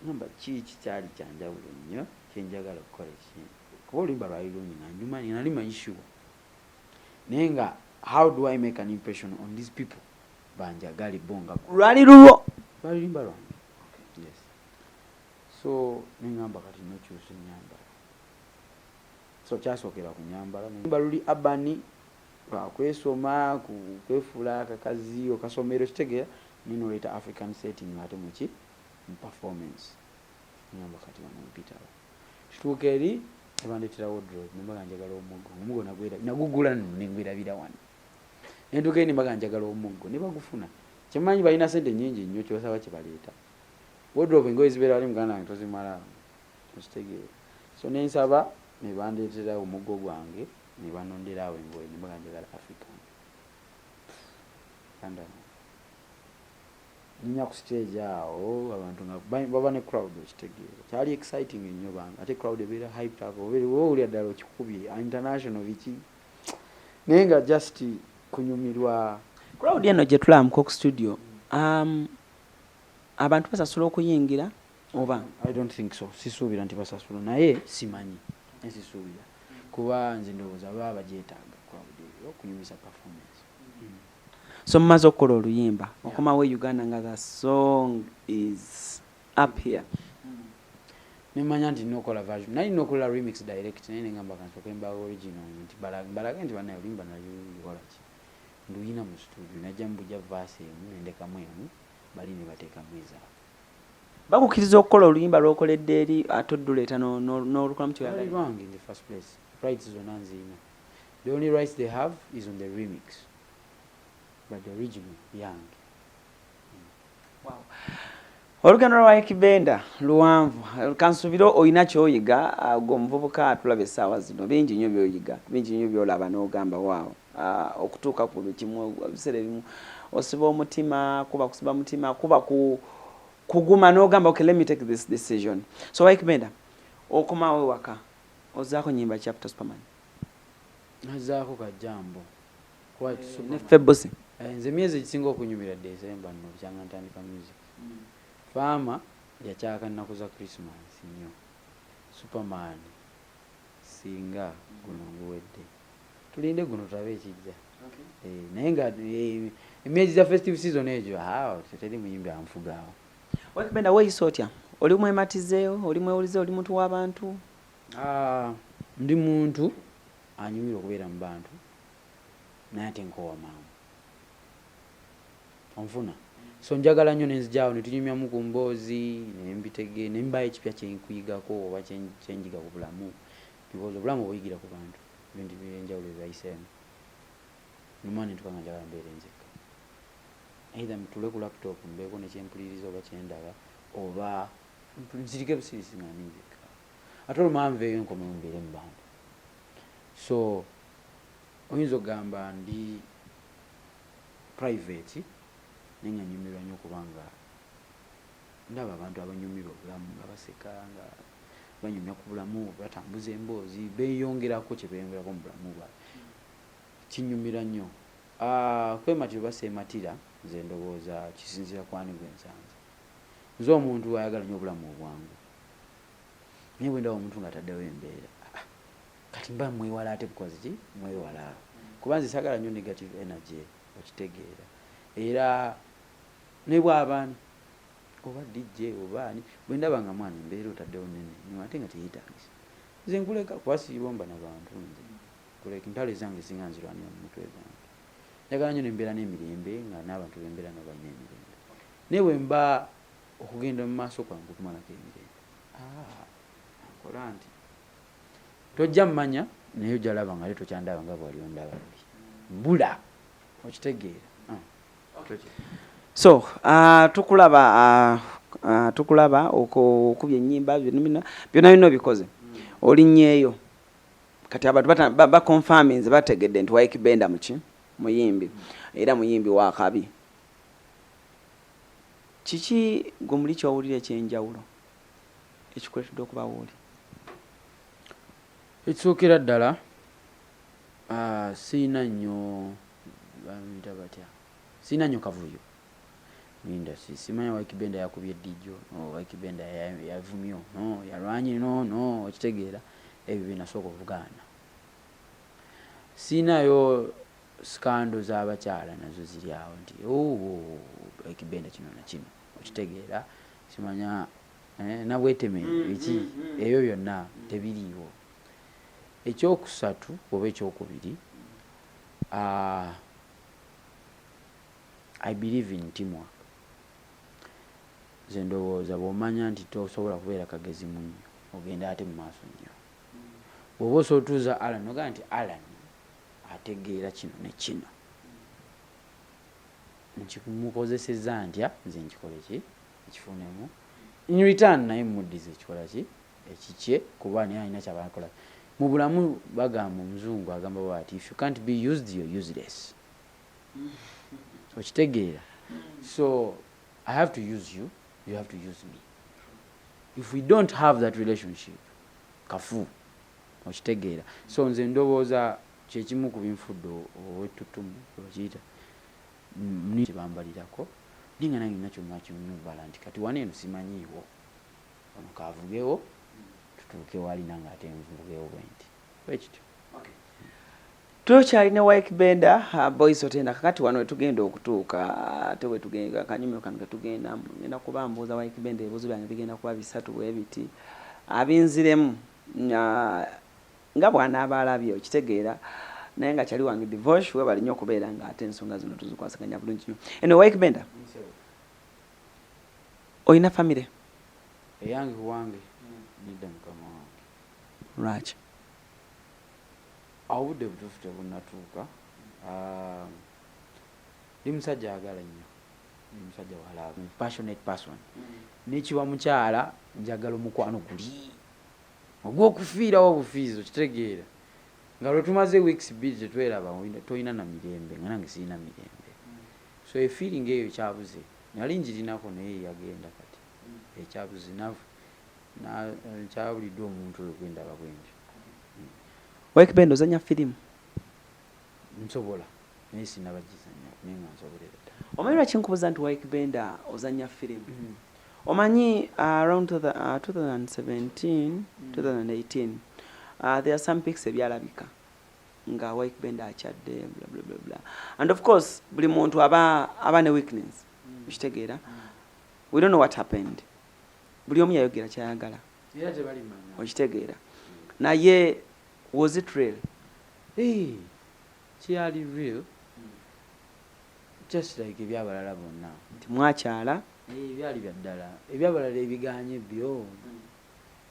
Ngamba ki kyali kyanjawulo nnyo kyenjagala okukola ekintu, kuba oluyimba lwali lungi nga nyuma, nali manyi sure, naye nga how do I make an impression on these people banjagale bo nga Lwali lulwo? Lwali luyimba lwange, yes. So neŋŋamba kati nokyusa ennyambala. So kyasookera ku nyambala. Luyimba luli abani lwakwesoma kwefuula akakazi okasomero, kitegeera, naye noleeta African setting ate muki mu performance. Ngamba kati wano mpitawo, tutuuka eri nebandetera wardrobe, nembaga njagala omuggo. Omuggo nagugula nno nengwerabira wano. Nentuuka eri nembaga njagala omuggo, ne bagufuna. Kyemanyi balina sente nyingi nnyo, kyosaba kyebaleeta. Wardrobe engoye zibeera wali, muganda wange, tozimala, okitegeera? So nensaba ne bandeetera omuggo gwange, ne banondera awo engoye, nembaga njagala African. Ganda wange. Nyinya ku stage awo, abantu nga baba ne crowd, okitegeera, kyali exciting nnyo bambi. Ate crowd ebeera hyped up, obeera owulira ddala okikubye international biki, naye nga just kunyumirwa. Crowd eno gye tulaba mu Coke Studio, abantu basasula okuyingira oba? I don't think so. Sisuubira nti basasula, naye simanyi, naye sisuubira, kuba nze ndowooza baba bagyetaaga crowd eyo okunyumisa performance. So mumaze okukola oluyimba, okomawo e Uganda nga the song is up here. Nemanya nti nina okukola version, naye nina okukola remix direct, naye nengamba kansooke mbawe original, nti mbalage nti bannaye oluyimba nalikola ki, nduyina mu studio. Najja mubujja verse emu, nendekamu emu, bali ne bateekamu ezaabwe. Bakukkiriza okukola oluyimba lw'okoledde eri, ate odduleeta n'olukolamu lwali kyoyagala? Lwange in the first place, rights zonna nziina. The only rights they have is on the remix, but the original yange. Olugendo lwa Ykee Benda luwanvu. Kansubire olina kyoyiga gwe omuvubuka atulaba essaawa zino. Bingi nnyo byoyiga, bingi nnyo byolaba n'ogamba waawo. Okutuuka ku kimu, ebiseera ebimu osiba omutima, kuba kusiba mutima, kuba ku kuguma n'ogamba, "Okay, let me take this decision." So Ykee Benda, okomawo ewaka, ozaako nyimba chapter Superman? Nazaako kajambo. Kuba ne Superman. Febbusi. Eh, nze emyezi egisinga okunyumira December nno, bukyanga ntandika music. Faama yakyaka nnaku za Christmas nnyo. Superman singa guno nguwedde, tulinde guno tulabe ekijja. Eh, naye nga emyezi za festive season egyo, ah, teri muyimbi anfugaawo. Ykee Benda, weeyisa otya? Oli mwematize, oli mwewulize, oli muntu w'abantu? Ah, ndi muntu anyumirwa okubeera mu bantu, naye ate nkoowa mangu, onfuna? So njagala nnyo nenzijaawo netunyumyamu ku mboozi, nembitege, nembayo ekipya kyenkuyigako oba kyenjiga ku bulamu, because obulamu obuyigira ku bantu, ebintu byenjawulo byebayiseemu. Numa nentuka nga njagala mbeere nzekka, either ntule ku laptop mbeeko nekyempuliriza oba kyendaba, oba nzirike busirisi nga ndi nzekka. Ate oluma nveeyo nkomewo mbeere mu bantu. So oyinza okugamba ndi private, naye nga nyumirwa nnyo kubanga ndaba abantu abanyumirwa obulamu, nga baseka, nga banyumya ku bulamu, batambuza emboozi, beyongerako kye beyongerako mu bulamu bwabwe. Kinyumira nnyo. Ah, kwematira oba seematira, nze ndowooza kisinziira ku ani gwe nsanze. Nze omuntu ayagala nnyo obulamu obwangu, naye bwe ndaba omuntu ng'ataddewo embeera, ah, kati mba mwewala. Ate bukozi ki mwewala? Kuba nze saagala nnyo negative energy, okitegeera? Era ne bw'abaani oba DJ oba ani, bwe ndaba nga mwana embeera otaddewo nene nyo ate nga teyeetagisa, nze nkuleka, kuba siribomba na bantu. Nze nkuleka, entalo ezange singa nzirwanira mu mutwe gwange. Njagala nnyo nembeera n'emirembe, nga n'abantu bembeera nabo balina emirembe. Naye bwe mba okugenda mu maaso kwange okumalako emirembe, ah, nkola nti tojja mmanya, naye ojja laba nga ate tokyandaba nga bwali ondaba luli, mbula, okitegeera? Ah. So tukulaba, tukulaba okubya ennyimba, byonna byonna byonna byonna obikoze, olinnyeeyo. Kati abantu baconfirminze, bategedde nti Ykee Benda muki muyimbi, era muyimbi wa kabi. Kiki gwe muli kyowulira ekyenjawulo ekikuleetedde okuba wooli? Ekisookera ddala, ah, siina nnyo, bamuyita batya, siina nnyo kavuyo mu industry. Simanya Ykee Benda yakubye eddijjo, no Ykee Benda yavumye no yalwanye, no no okitegeera? Ebyo byenasooka okugaana. Siinayo scandal z'abakyala, nazo ziri awo nti, "Oh, Ykee Benda kino na kino," okitegeera? Simanya, eh, nabweteme biki, ebyo byonna tebiriiwo. Ekyokusatu oba ekyokubiri, I believe in teamwork. Nze ndowooza bw'omanya nti tosobola kubeera kagezi munnyo, ogenda ate mu maaso nnyo. Bw'oba osobola otuuza Alan ogamba nti Alan ategeera kino ne kino, nkimukozeseza ntya nze nkikole ki ekifunemu in return, naye muddiza ekikola ki ekikye, kuba naye alina kyabakola mu bulamu. Bagamba, omuzungu agamba bwati, "If you can't be used, you're useless," okitegeera? So I have to use you, you have to use me. If we don't have that relationship, kafu. Okitegeera? So nze ndowooza kyekimu ku binfudde ow'ettutumu okiyita kibambalirako, naye nga nange nakyo makinyubala nti kati wano eno simanyiiwo, ono kavugewo tutuuke wali, nange ate nvugewo bwe nti bwekityo. Tukyalina Ykee Benda, Boys Otenda. Kakati wano wetugenda okutuuka, ate wetugenda akanyumiro kano ketugenda, ngenda kuba mbuuza Ykee Benda ebibuuzo byange bigenda kuba bisatu bwe biti, abinziremu nga bw'anaaba alabye, okitegeera? Naye nga kyali wange Divosh, webali nnyo okubeera nga ate ensonga zino tuzikwasaganya bulungi nnyo. Eno Ykee Benda, olina famire? Eyange kuwange nedda, mukama wange. Lwaki? Awo obudde butuufu tebunnatuuka. Ndi musajja ayagala nnyo, ndi musajja wa love, passionate person. Nekiba mukyala, njagala omukwano guli ogw'okufiirawo obufiizi, okitegeera? Nga lwe tumaze weeks 2 tetweraba, tolina na mirembe, nga nange sirina mirembe. So e feeling eyo ekyabuze, nali ngirinako naye yagenda. Kati ekyabuze nkyabuliddwa omuntu oyo gwendaba bwentyo. Ykee Benda, ozanya firimu? Nsobola, naye sinabagizanya, naye nga nsobolera ddala. Omanyi lwaki nkubuuza nti Ykee Benda ozanya firimu? Omanyi around 2017, 2018, there are some pics ebyalabika nga Ykee Benda akyadde, bla bla bla bla, and of course buli muntu aba ne weakness, okitegeera? We don't know what happened. Buli omu yayogera kyayagala. Era tebalimanya. Okitegeera? Naye was it real? Hey, kyali real, just like ebyabalala bonna. Nti mwakyala? Eh, byali bya ddala. Ebyabalala ebiganye byo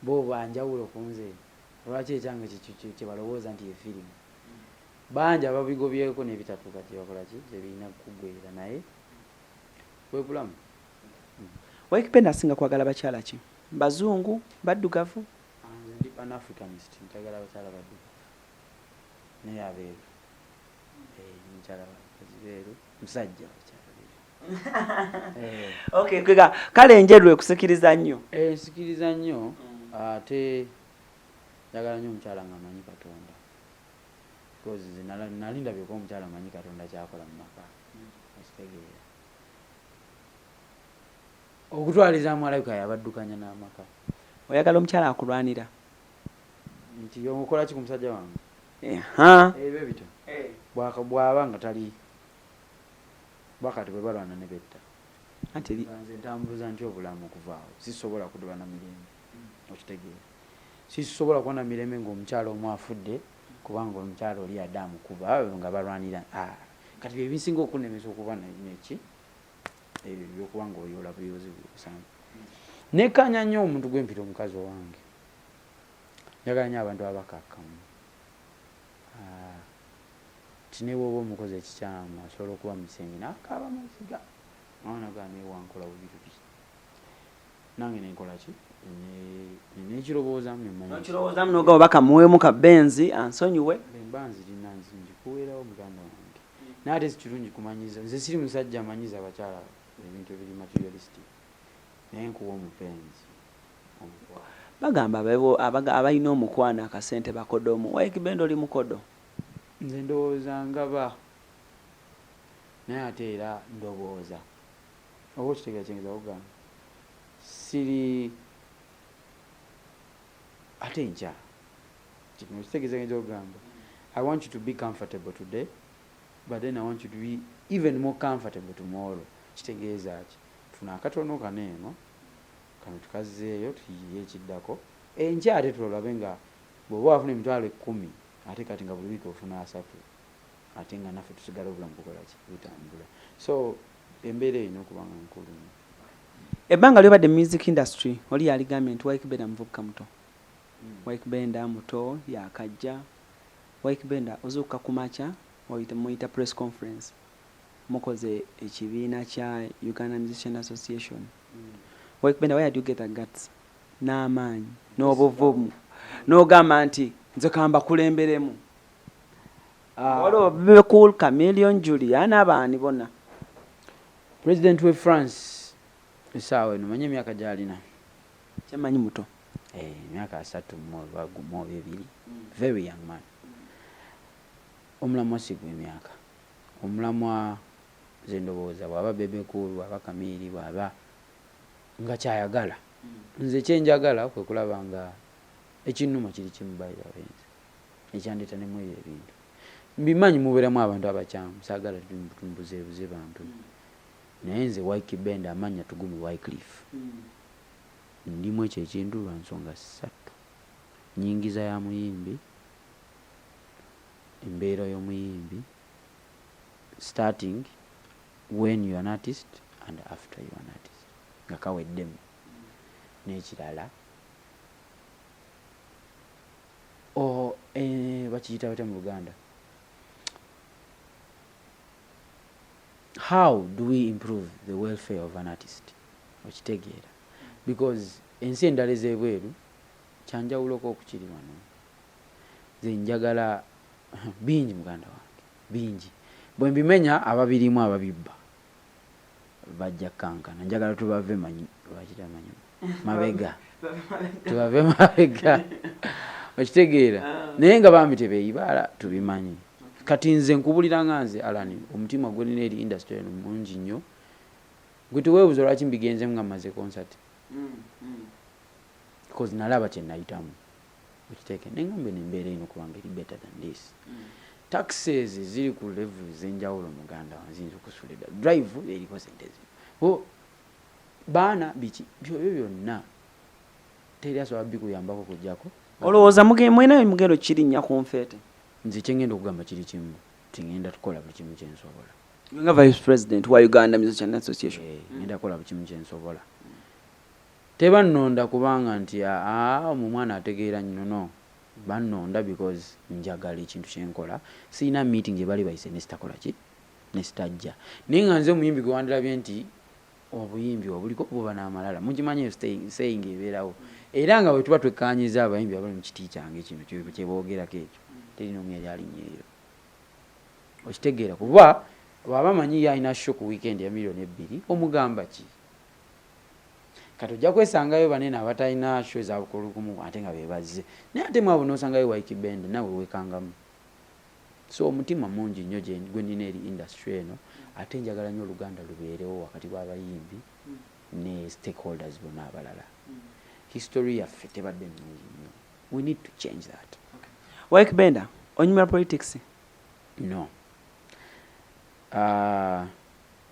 bo banjawulo ku nze. Lwaki ekyange kyebalowooza nti ye firimu? Bangi ababigobyeko n'ebitatuuka gyebakola ki gyebirina kuggwerera, naye bwe bulamu. Ykee Benda asinga kwagala bakyala ki? Bazungu, baddugavu? Nze ndi pan Africanist, njagala abakyala baddugavu naye abeeru. Eh, mukyala bakazi beeru, musajja bakyala beeru. Eh. Okay, kwega kale enjeru ekusikiriza nnyo? Eh, nsikiriza nnyo, ate njagala nnyo omukyala nga amanyi Katonda, because nze nali ndabyeko omukyala amanyi Katonda kyakola mu maka, okitegeera? Okutwalizaamu alabika yabaddukanya n'amaka. Oyagala omukyala akulwanira? Nti okola ki ku musajja wange? Aha. Ebyo bityo. Bw'aba nga tali bakati bwe balwana ne betta. Anti Nze ntambuza ntya obulamu okuvaawo? Sisobola kuduba na mirembe, okitegeera? Sisobola kuba na mirembe ng'omukyala omu afudde kubanga omukyala oli yadde amukuba nga balwanira. Ah, kati bye bisinga okunnemesa okuba neki ebyo ebyokuba nga oyoola buyozi busanvu. Nekkanya nnyo omuntu gwempita omukazi owange. Njagala nnyo abantu abakakkamu. Ah, ti ne bw'oba omukozi ekikyamu, asobola okuba mu kisenge n'akaaba maziga, naga newankola bubi bubi, nange nenkola ki, nekirowoozamu nemanya. Nokirowoozamu noga oba kamuweemu kabenzi ansonyiwe. Bwemba nzirina nzikuweerawo, muganda wange, naye ate sikirungi kumanyiza. Nze siri musajja amanyiza abakyala ebintu ebiri materialistic, naye nkuwa omupenzi omukwano. Bagamba abalina omukwano akasente bakodomu. Ykee Benda, oli mukodo? Nze ndowooza ngaba, naye ate era ndowooza oba okitegeera kyengeza kugamba, siri ate nkya kino kitegeeza ngeza okugamba, I want you to be comfortable today, but then I want you to be even more comfortable tomorrow. Kitegeeza ki? Tufuna akatono kano eno, kano tukazzeeyo, tuyiye ekiddako enkya, ate tulabe nga bw'oba wafuna 100,000, ate kati nga buli wiiki ofuna 30, ate nga naffe tusigala obulamu bukola ki, butambula. So embeera erina okuba nga nkulu nnyo. Ebbanga lyobadde mu music industry, oli yaligambye nti Ykee Benda muvubuka muto, Ykee Benda muto, yakajja. Ykee Benda, ozuukuka ku makya, muyita press conference, mukoze ekibiina kya Uganda Musician Association. Ykee Benda, where do you get the guts n'amaanyi n'obuvumu n'ogamba nti nze kambakulemberemu? Waliwo Bebe Cool, Chameleon, Juliana, abaani bonna. President we France. Essaawa eno manyi emyaka gy'alina? Kyemmanyi muto. Eh, emyaka 31 oba 2, very young man. Omulamwa si gw'emyaka. Omulamwa nze ndowooza bw'aba Bebe Cool, bw'aba Kamiri, bw'aba nga kyayagala. Nze kyenjagala kwe kulaba nga ekinnuma kiri kimu, by the way, nze ekyandeeta ne mu ebyo ebintu. Mbimanyi mubeeramu abantu abakyamu, saagala tumbuzeebuze bantu. Naye nze Ykee Benda, amannya Tugume Wycliffe. Ndimu ekyo ekintu lwa nsonga ssatu. Nnyingiza ya muyimbi, embeera y'omuyimbi, starting when you are an artist and after you are an artist, nga kaweddemu. N'ekirala, bakiyita batya mu Luganda? How do we improve the welfare of an artist? Okitegeera? Because ensi endala ez'ebweru kyanjawuloko okukiri wano. Nze njagala bingi, muganda wange, bingi. Bwe mbimenya ababirimu ababibba bajja kankana. Njagala tubave bakita mabega, tubave mabega, okitegeera? Naye nga bambi tebeeyibaala, tubimanyi. Kati nze nkubulira nga nze Alani, omutima gwe nina eri industry eno mungi nnyo. Gwe teweebuuza lwaki mbigenzemu nga mmaze concert, because nalaba kye nayitamu, okiteeke nengamba eno embeera erina okuba nga eri better than this. Taxes ziri ku level ez'enjawulo, muganda wange, ziyinza okusula eddala. Drive eriko sente zino, o baana biki byobyo byonna teri asobola bikuyambako kujjako. Olowooza mwena mugendo kirinnya ku nfeete? Nze kyengenda okugamba kiri kimu, tingenda tukola buli kimu kyensobola. Nga vice president wa Uganda Musician Association. Eh, ngenda kukola buli kimu kyensobola. Tebannonda kubanga nti aa omwana ategeera nnyo, no. Bannonda because njagala ekintu kyenkola. Sirina meeting gye bali bayise nesitakola ki nesitajja. Naye nga nze omuyimbi gwe wandirabye nti obuyimbi obuliko buba n'amalala, mugimanyi eyo saying ebeerawo. Era nga bwe tuba twekkaanyiza abayimbi abali mu kiti kyange kino kyeboogerako ekyo, teri n'omu yali alinnyeeyo, okitegeera? Kuba bw'aba amanyi ye alina show ku weekend ya 2 million, omugamba ki? Kati ojja kwesangayo banene abatalina show ezabukulukumu ate nga bebazze, naye ate mwabo n'osangayo Ykee Benda, nawe wekangamu. So omutima mungi nnyo gwe nnina eri industry eno, ate njagala nnyo oluganda lubeerewo wakati w'abayimbi ne stakeholders bonna abalala. History yaffe tebadde nnungi nnyo, we need to change that. Ykee Benda, onyumira politics? No.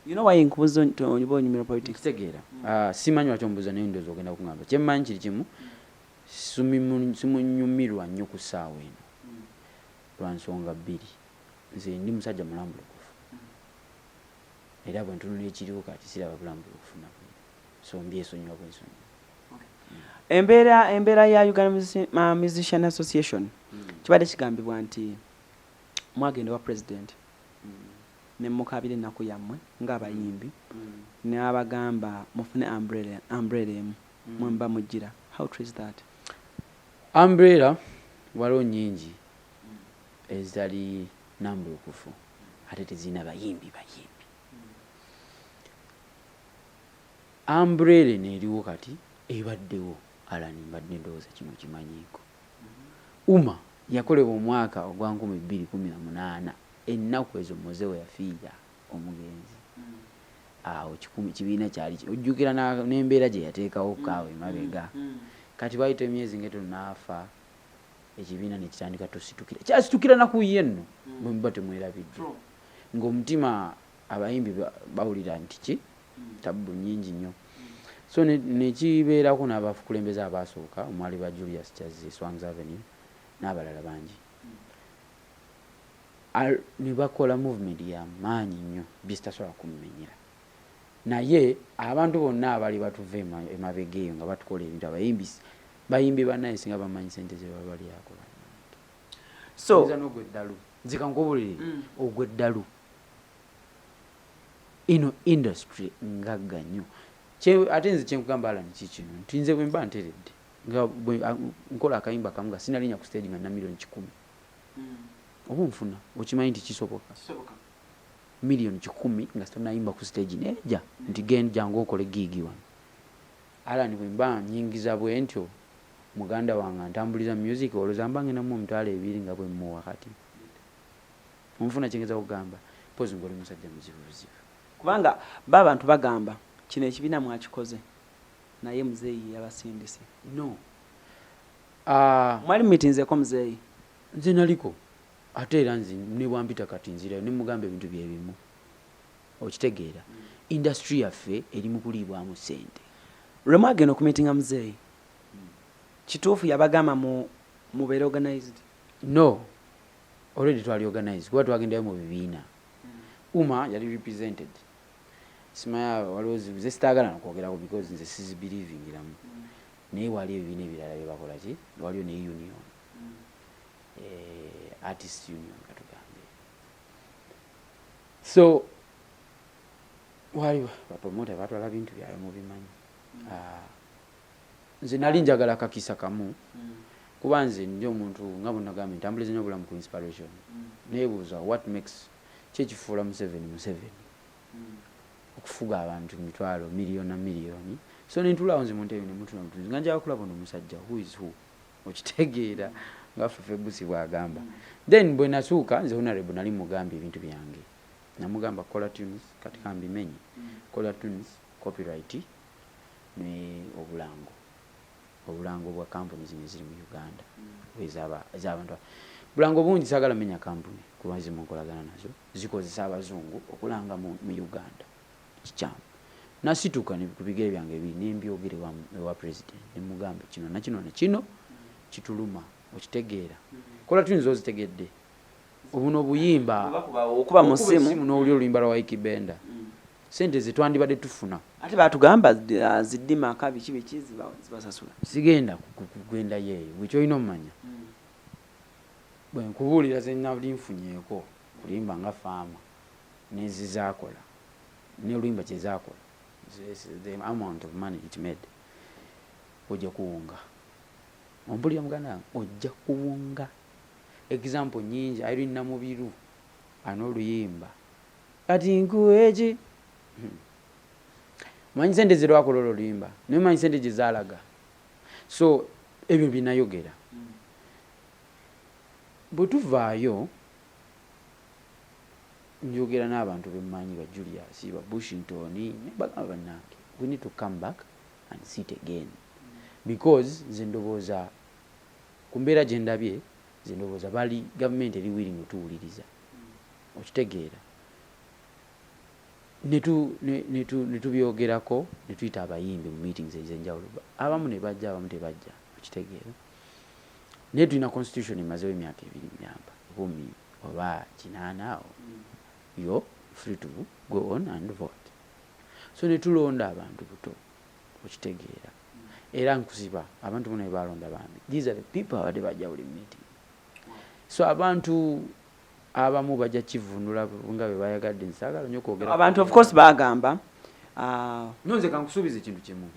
You know why nkubuza oba onyumira politics? Kitegeera. Simanyi lwaki ombuuza, naye ndowooza ogenda kuŋŋamba. Kyemmanyi kiri kimu, simunyumirwa nnyo ku ssaawa eno lwa nsonga bbiri. Nze ndi musajja mulambulukufu, era bwe ntunula ekiriwo kati siraba bulambulukufu nabumu, so mbyesonyiwa bwensonyiwa. Embeera ya Uganda Musician Association, kibadde kigambibwa nti mwagenda wa president ne mukabira ennaku yammwe ng'abayimbi, n'abagamba mufune umbrella emu mwe muba mujjira. How true is that? Umbrella waliwo nnyingi ezitali nambulukufu ate tezirina bayimbi. Umbrella eno eriwo kati ebaddewo, Alani, mbadde ndowooza kino kimanyiiko. UMA yakolebwa omwaka ogwa 2018, ennaku ezo Moze we yafiira omugenzi. Awo kibiina kyali ojjukira n'embeera gye yateekawo kaawo emabega. Kati wayita emyezi ng'etono n'afa, ekibiina ne kitandika tusitukira, kyasitukira naku ye nno bwe muba temwerabidde, ng'omutima abayimbi bawulira nti ki tabbu nnyingi nnyo. So nekibeerako n'abakulembeze abaasooka omwali ba Julius Kyazze, Swangz Avenue n'abalala bangi, ne bakola movement ya maanyi nnyo byesitasobola kummenyera. Naye abantu bonna abali batuva emabega eyo nga batukola ebintu, abayimbi bayimbi bannaye singa bamanyi sente ze babalyako bannange. So n'ogweddalu, nzika nkubulire, ogweddalu ino industry ngagga nnyo. Ate nze kyenkugamba, Alan, kikino nti nze bwe mba nteredde nga nkola akayimba kamu nga sinalinya ku stage nga nina 100 million oba onfuna, okimanyi nti kisoboka, 100 million nga sitonayimba ku stage neja nti jangu okole gig wano. Alan bwe mba nyingiza bwe ntyo muganda wange antambuliza music, olowooza mba ngenda muwa 20,000 nga bwe mmuwa kati? Onfuna kyengeza kugamba? Mpozi ng'oli musajja muzibu buzibu. Kubanga ba abantu bagamba kino ekibiina mwakikoze naye muzeeyi yabasindise. No. Mwali mumitinzeeko muzeeyi? Nze naliko, ate era nze ne bwampita kati nzirayo ne mugamba ebintu bye bimu. Okitegeera? Industry yaffe eri mu kuliibwamu ssente. Lwe mwagenda okumitinga muzeeyi, kituufu yabagamba mubeere organized? No, already twali organized kuba twagendayo mu bibiina. UMA yali represented. Simanya waliwo ze sitaagala nakwogerako because nze sizibelievingiramu, naye wali ebibiina ebirala bye bakola ki, waliyo ne union, artist union katugambe. So wali bapromota batwala bintu byabwe mubimanyi. Ah, nze nali njagala kakisa kamu kuba nze ndi omuntu nga bwenagambye ntambuliza nnyo obulamu ku inspiration. Neebuuza what makes ki ekifuula Museveni Museveni okufuga abantu mitwalo miliyoni na miliyoni. So nentulaawo nze mu ntebe nemutuna mutunzi nga njagala kulaba ono omusajja, who is who, okitegeera, nga ffe Busi bwagamba. Then bwe nasuuka nze honorable nali mugambye ebintu byange, namugamba kola tunes, kati kambimenye, kola tunes, copyright ne obulango bwa kampuni zino eziri mu Uganda ez'abantu, bulango bungi. Saagala menya kampuni kuba zimu nkolagana nazo zikozesa abazungu okulanga mu Uganda, kikyamu. Nasituka ku bigere byange ebiri nembyogere ewa president nemugamba kino nakino nakino kituluma, okitegeera. Kola tunes ozitegedde, obuno obuyimba okuba mu ssimu n'owulira oluyimba lwa Ykee Benda, sente zetwandibadde tufuna. Ate batugamba ziddima biki biki zibasasula. Sigenda kugendayo eyo. Bwe kyolina omumanya, bwe nkubuulira zenali nfunyeeko kulimba nga faama nezizaakola n'oluyimba kyezaakola, the amount of money it made, ojja kuwunga. Ompulira muganda wange? Ojja kuwunga. Example nyingi. Irene Namubiru ana oluyimba kati nkuweki, manyi sente zerwakola olwo oluyimba, naye manyi sente gye zaalaga. So ebyo byenayogera bwe tuvaayo njogera n'abantu bemmanyi, ba Julius, ba Bushington, bagamba bannange, we need to come back and sit again because nze ndowooza ku mbeera gye ndabye, nze ndowooza bali gavumenti eri willing otuwuliriza, okitegeera. Ne tubyogerako ne tuyita abayimbi mu meetings ez'enjawulo, abamu ne bajja, abamu tebajja, okitegeera. Naye tulina constitution emazewo emyaka 2 miramba 18 awo, yo free to go on and vote. So ne tulonda abantu buto, okitegeera. Era nkusiba abantu bona bebalonda bambi, these are the people abadde bajja buli meeting. So abantu abamu bajja kivunula nga bwe bayagadde, nsaagala nnyo kwogera. Abantu of course bagamba No, nze kankusuubiza ekintu kimu,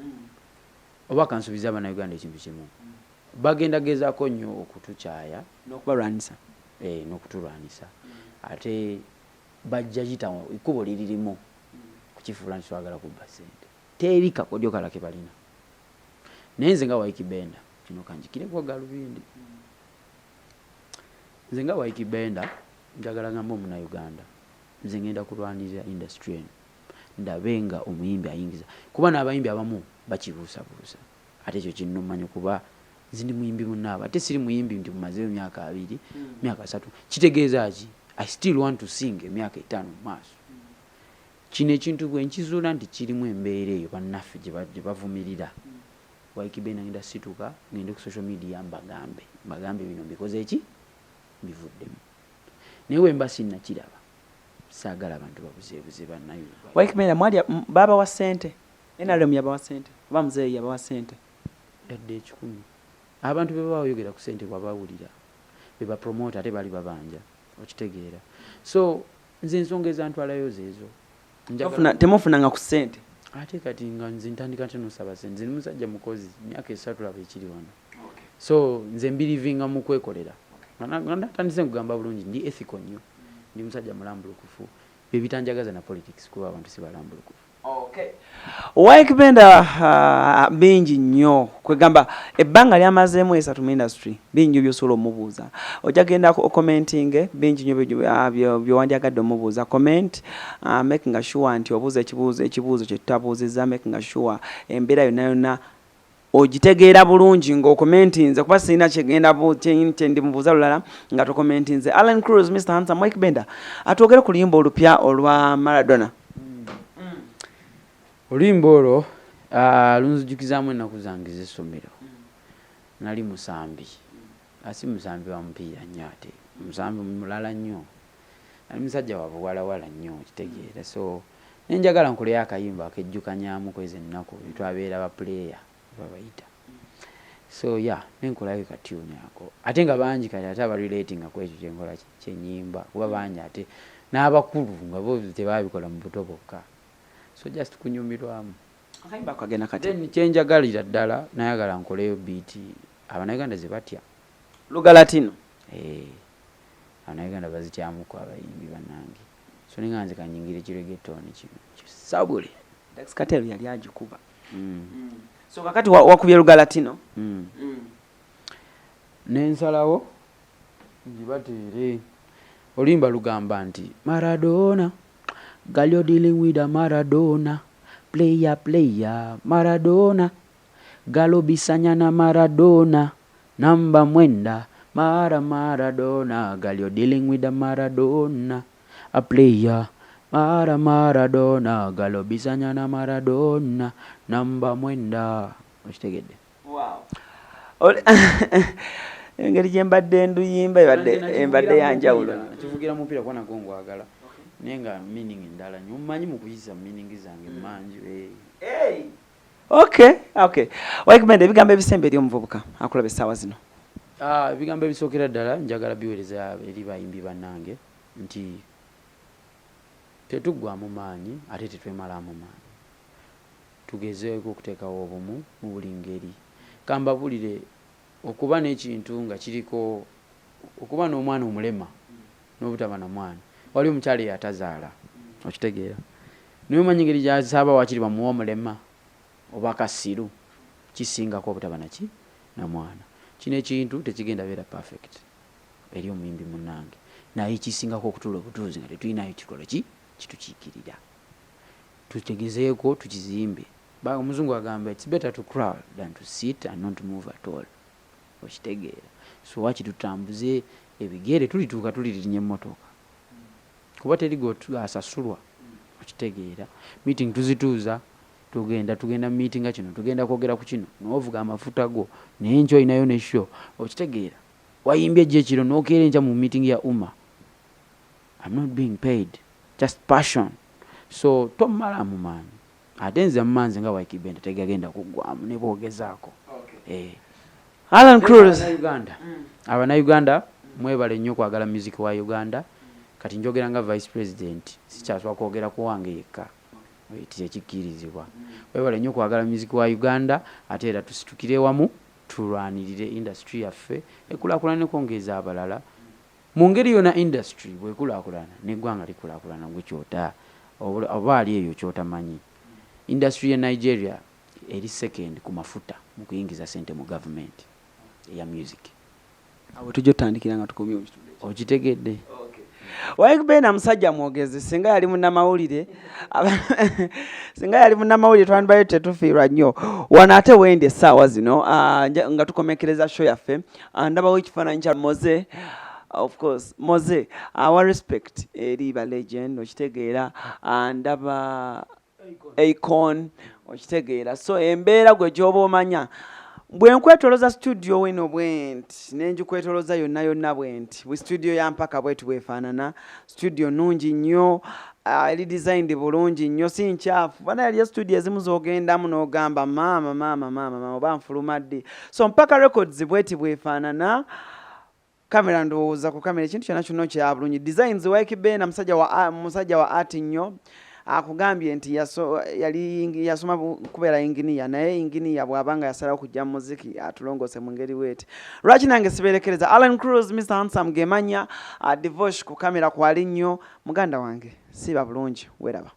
oba kansuubiza abannayuganda ekintu kimu. Bagenda gezaako nnyo okutukyaya n'okubalwanisa. Eh, n'okutulwanisa, ate bajja yita ekkubo liririmu kukifuula nti twagala kubba ssente. Teri kakodyo kala ke balina. Naye nze nga Ykee Benda, kino kanjikireko galubindi, nze nga Ykee Benda njagala ngamba omunnayuganda, nze ngenda kulwanirira industry eno, ndabe nga omuyimbi ayingiza, kuba n'abayimbi abamu bakibuusabuusa. Ate ekyo kinnumanya kuba nze ndi muyimbi munnaabwe, ate siri muyimbi nti mumazeeyo myaka 20, myaka 30. Kitegeeza ki? I still want to sing emyaka 5 mu maaso. Kino ekintu bwe nkizuula nti kirimu embeera eyo bannaffe gye bavumirira, Ykee Benda ngenda situka ngende ku social media mbagambe bino mbikoze eki mbivuddemu. Naye bwe mba sinnakiraba, saagala abantu babuzeebuze bannayuganda. Ykee Benda, mwalya babawa ssente? NRM yabawa ssente oba muzeeyi yabawa ssente? Yadde 100. Abantu be baba bayogera ku ssente bwabawulira be bapromota, ate baali babanja, okitegeera. So nze ensonga ezantwalayo zeezo. Temufunanga ku ssente? Ate kati nga nze ntandika nte nosaba sente? Nze ndi musajja mukozi, myaka 3 laba ekiri wano. So nze mbirivinga mu kwekolera. Nga natandise nkugamba bulungi, ndi ethical nnyo, ndi musajja mulambulukufu. Bye bitanjagaza na politics kuba abantu si balambulukufu. Okay. Ykee Benda, bingi nnyo kwegamba ebbanga lyamazeemu 3 mu industry, bingi nnyo byosobola omubuuza. Ojja genda ocommentinge bingi nnyo byewandyagadde omubuuza. Comment, making sure nti obuuza ekibuuzo kye tutabuuzizza, making sure embeera yonna yonna ogitegeera bulungi ng'ocommentinze, kuba sirina kyegenda kyendimubuuza lulala nga tocommentinze. Allan Cruz, Mr Handsome, Ykee Benda atwogere ku luyimba olupya olwa Maradona. Oluyimba olwo lunzijukizaamu ennaku zange ez'essomero. Nali musambi, asi musambi wa mupiira nnyo, ate musambi mulala nnyo. Nali musajja wa buwalawala nnyo, kitegeera. So nenjagala nkoleyo akayimba akejjukanyamu kwezi ennaku twabeera ba player babayita. So yeah, nenkolayo katuni ako, ate nga bangi kati ate abarelatinga ku ekyo kyenkola kyenyimba, kuba bangi ate n'abakulu nga bo tebabikola mu buto bokka, so just kunyumirwamu. Akayimba kagenda kati. Then kyenjagalira ddala, nayagala nkoleyo beat Abannayuganda ze batya. Lugalatino. Eh, Abannayuganda bazityamuku abayimbi bannange, so ninga nze kanyingire kireggaeton kino kisabule. Dax Kartel yali agikuba. So kakati wakubye Lugalatino. Nensalawo ngibateere. Oluyimba lugamba nti Maradona, girl, you're dealing with a Maradona player, player Maradona, galo bisanyana Maradona namba 9, mara Maradona, girl, you're dealing with a Maradona, a player mara Maradona, galo bisanyana Maradona namba 9. Okitegedde? Engeri gye mbadde nduyimba ebadde yanjawulo. Kivugira mupiira kuba nagwo ngwagala, naye nga meaning endala nnyo. Mumanyi mu kuyisa meaning zange mangi, eh. Okay, Ykee Benda, ebigambo ebisemba eri omuvubuka akulaba essaawa zino. Ah, ebigambo ebisookera ddala njagala biweereza eri bayimbi bannange nti tetuggwamu maanyi ate tetwemalamu maanyi. Tugezeeko okuteekawo obumu mu buli ngeri. Kambabulire, okuba n'ekintu nga kiriko, okuba n'omwana omulema n'obutaba na mwana, wali omukyala eyo atazaala, okitegeera, naye omanyi engeri gyasaaba wakiri bamuwa omulema oba kasiru, kisingako obutaba naki na mwana. Kino ekintu tekigenda beera perfect eri omuyimbi munnange, naye kisingako okutuula obutuuzi nga tetulinayo kikola ki kitukiikirira. Tutegezeeko tukizimbe. Omuzungu agamba, "It's better to crawl than to sit and not move at all." Okitegeera? So waki tutambuze ebigere, tulituuka tulirinya emmotoka, kuba teri asasulwa. Okitegeera? Meeting tuzituuza, tugenda mu meeting nga kino tugenda kwogera ku kino, novuga amafuta go naye nkyo olinayo ne show. Okitegeera? Wayimbye ejjo ekiro nokeera enkya mu meeting ya UMA. I'm not being paid, just passion. So tomalamu maanyi, ate nze mumanzi nga Ykee Benda tegagenda kuggwamu ne bwogezaako. Eh. Allan Cruz. Uganda, Abannayuganda mwebale nnyo okwagala music wa Uganda. Kati njogera nga vice president, sikyasobola kwogera ku wange yekka, tekikkirizibwa. Webale nnyo okwagala music wa Uganda, ate era tusitukire wamu tulwanirire industry yaffe ekulaakulane kwongeeza abalala mu ngeri yonna. Industry bwekulaakulana neggwanga likulaakulana. Gwe kyota oba ali eyo kyotamanyi, industry ya Nigeria eri second ku mafuta mu kuyingiza sente mu gavumenti eya music. Awo tujja otandikira nga tukomye mu kitundu ekyo. Okitegedde? Ykee Benda musajja mwogezi. Singa yali munnamawulire twandibayo tetufiirwa nnyo wano. Ate wendi essaawa zino, nga tukomekereza show yaffe, ndabawo ekifaananyi kya Moze. Of course Moze, our respect eri ba legend. Okitegeera? Ndaba Akon. Okitegeera? So embeera gwe gy'oba omanya, bwe nkwetoloza studio weno bwenti nenjikwetoloza yonna yonna bwenti, bwe studio ya Mpaka bwetu bwefaanana. Studio nungi nnyo, eri designed bulungi nnyo, si nkyafu. Bana yaliyo studio ezimu z'ogendamu n'ogamba, "Maama, maama, maama, maama, oba nfuluma ddi?" So Mpaka Records bweti bwefaanana. Kamera, ndowooza ku kamera ekintu kyonna kyonna kya bulungi. Designs, Ykee Benda musajja wa art nnyo. Akugambye nti yali yasoma kubeera inginiya, naye inginiya bw'aba nga yasalawo kujja mu muziki atulongoose mu ngeri bweti, lwaki nange siberekereza? Allan Cruz, Mr Handsome gemanya. Divosh ku kamera kwali nnyo. Muganda wange, siiba bulungi, weeraba.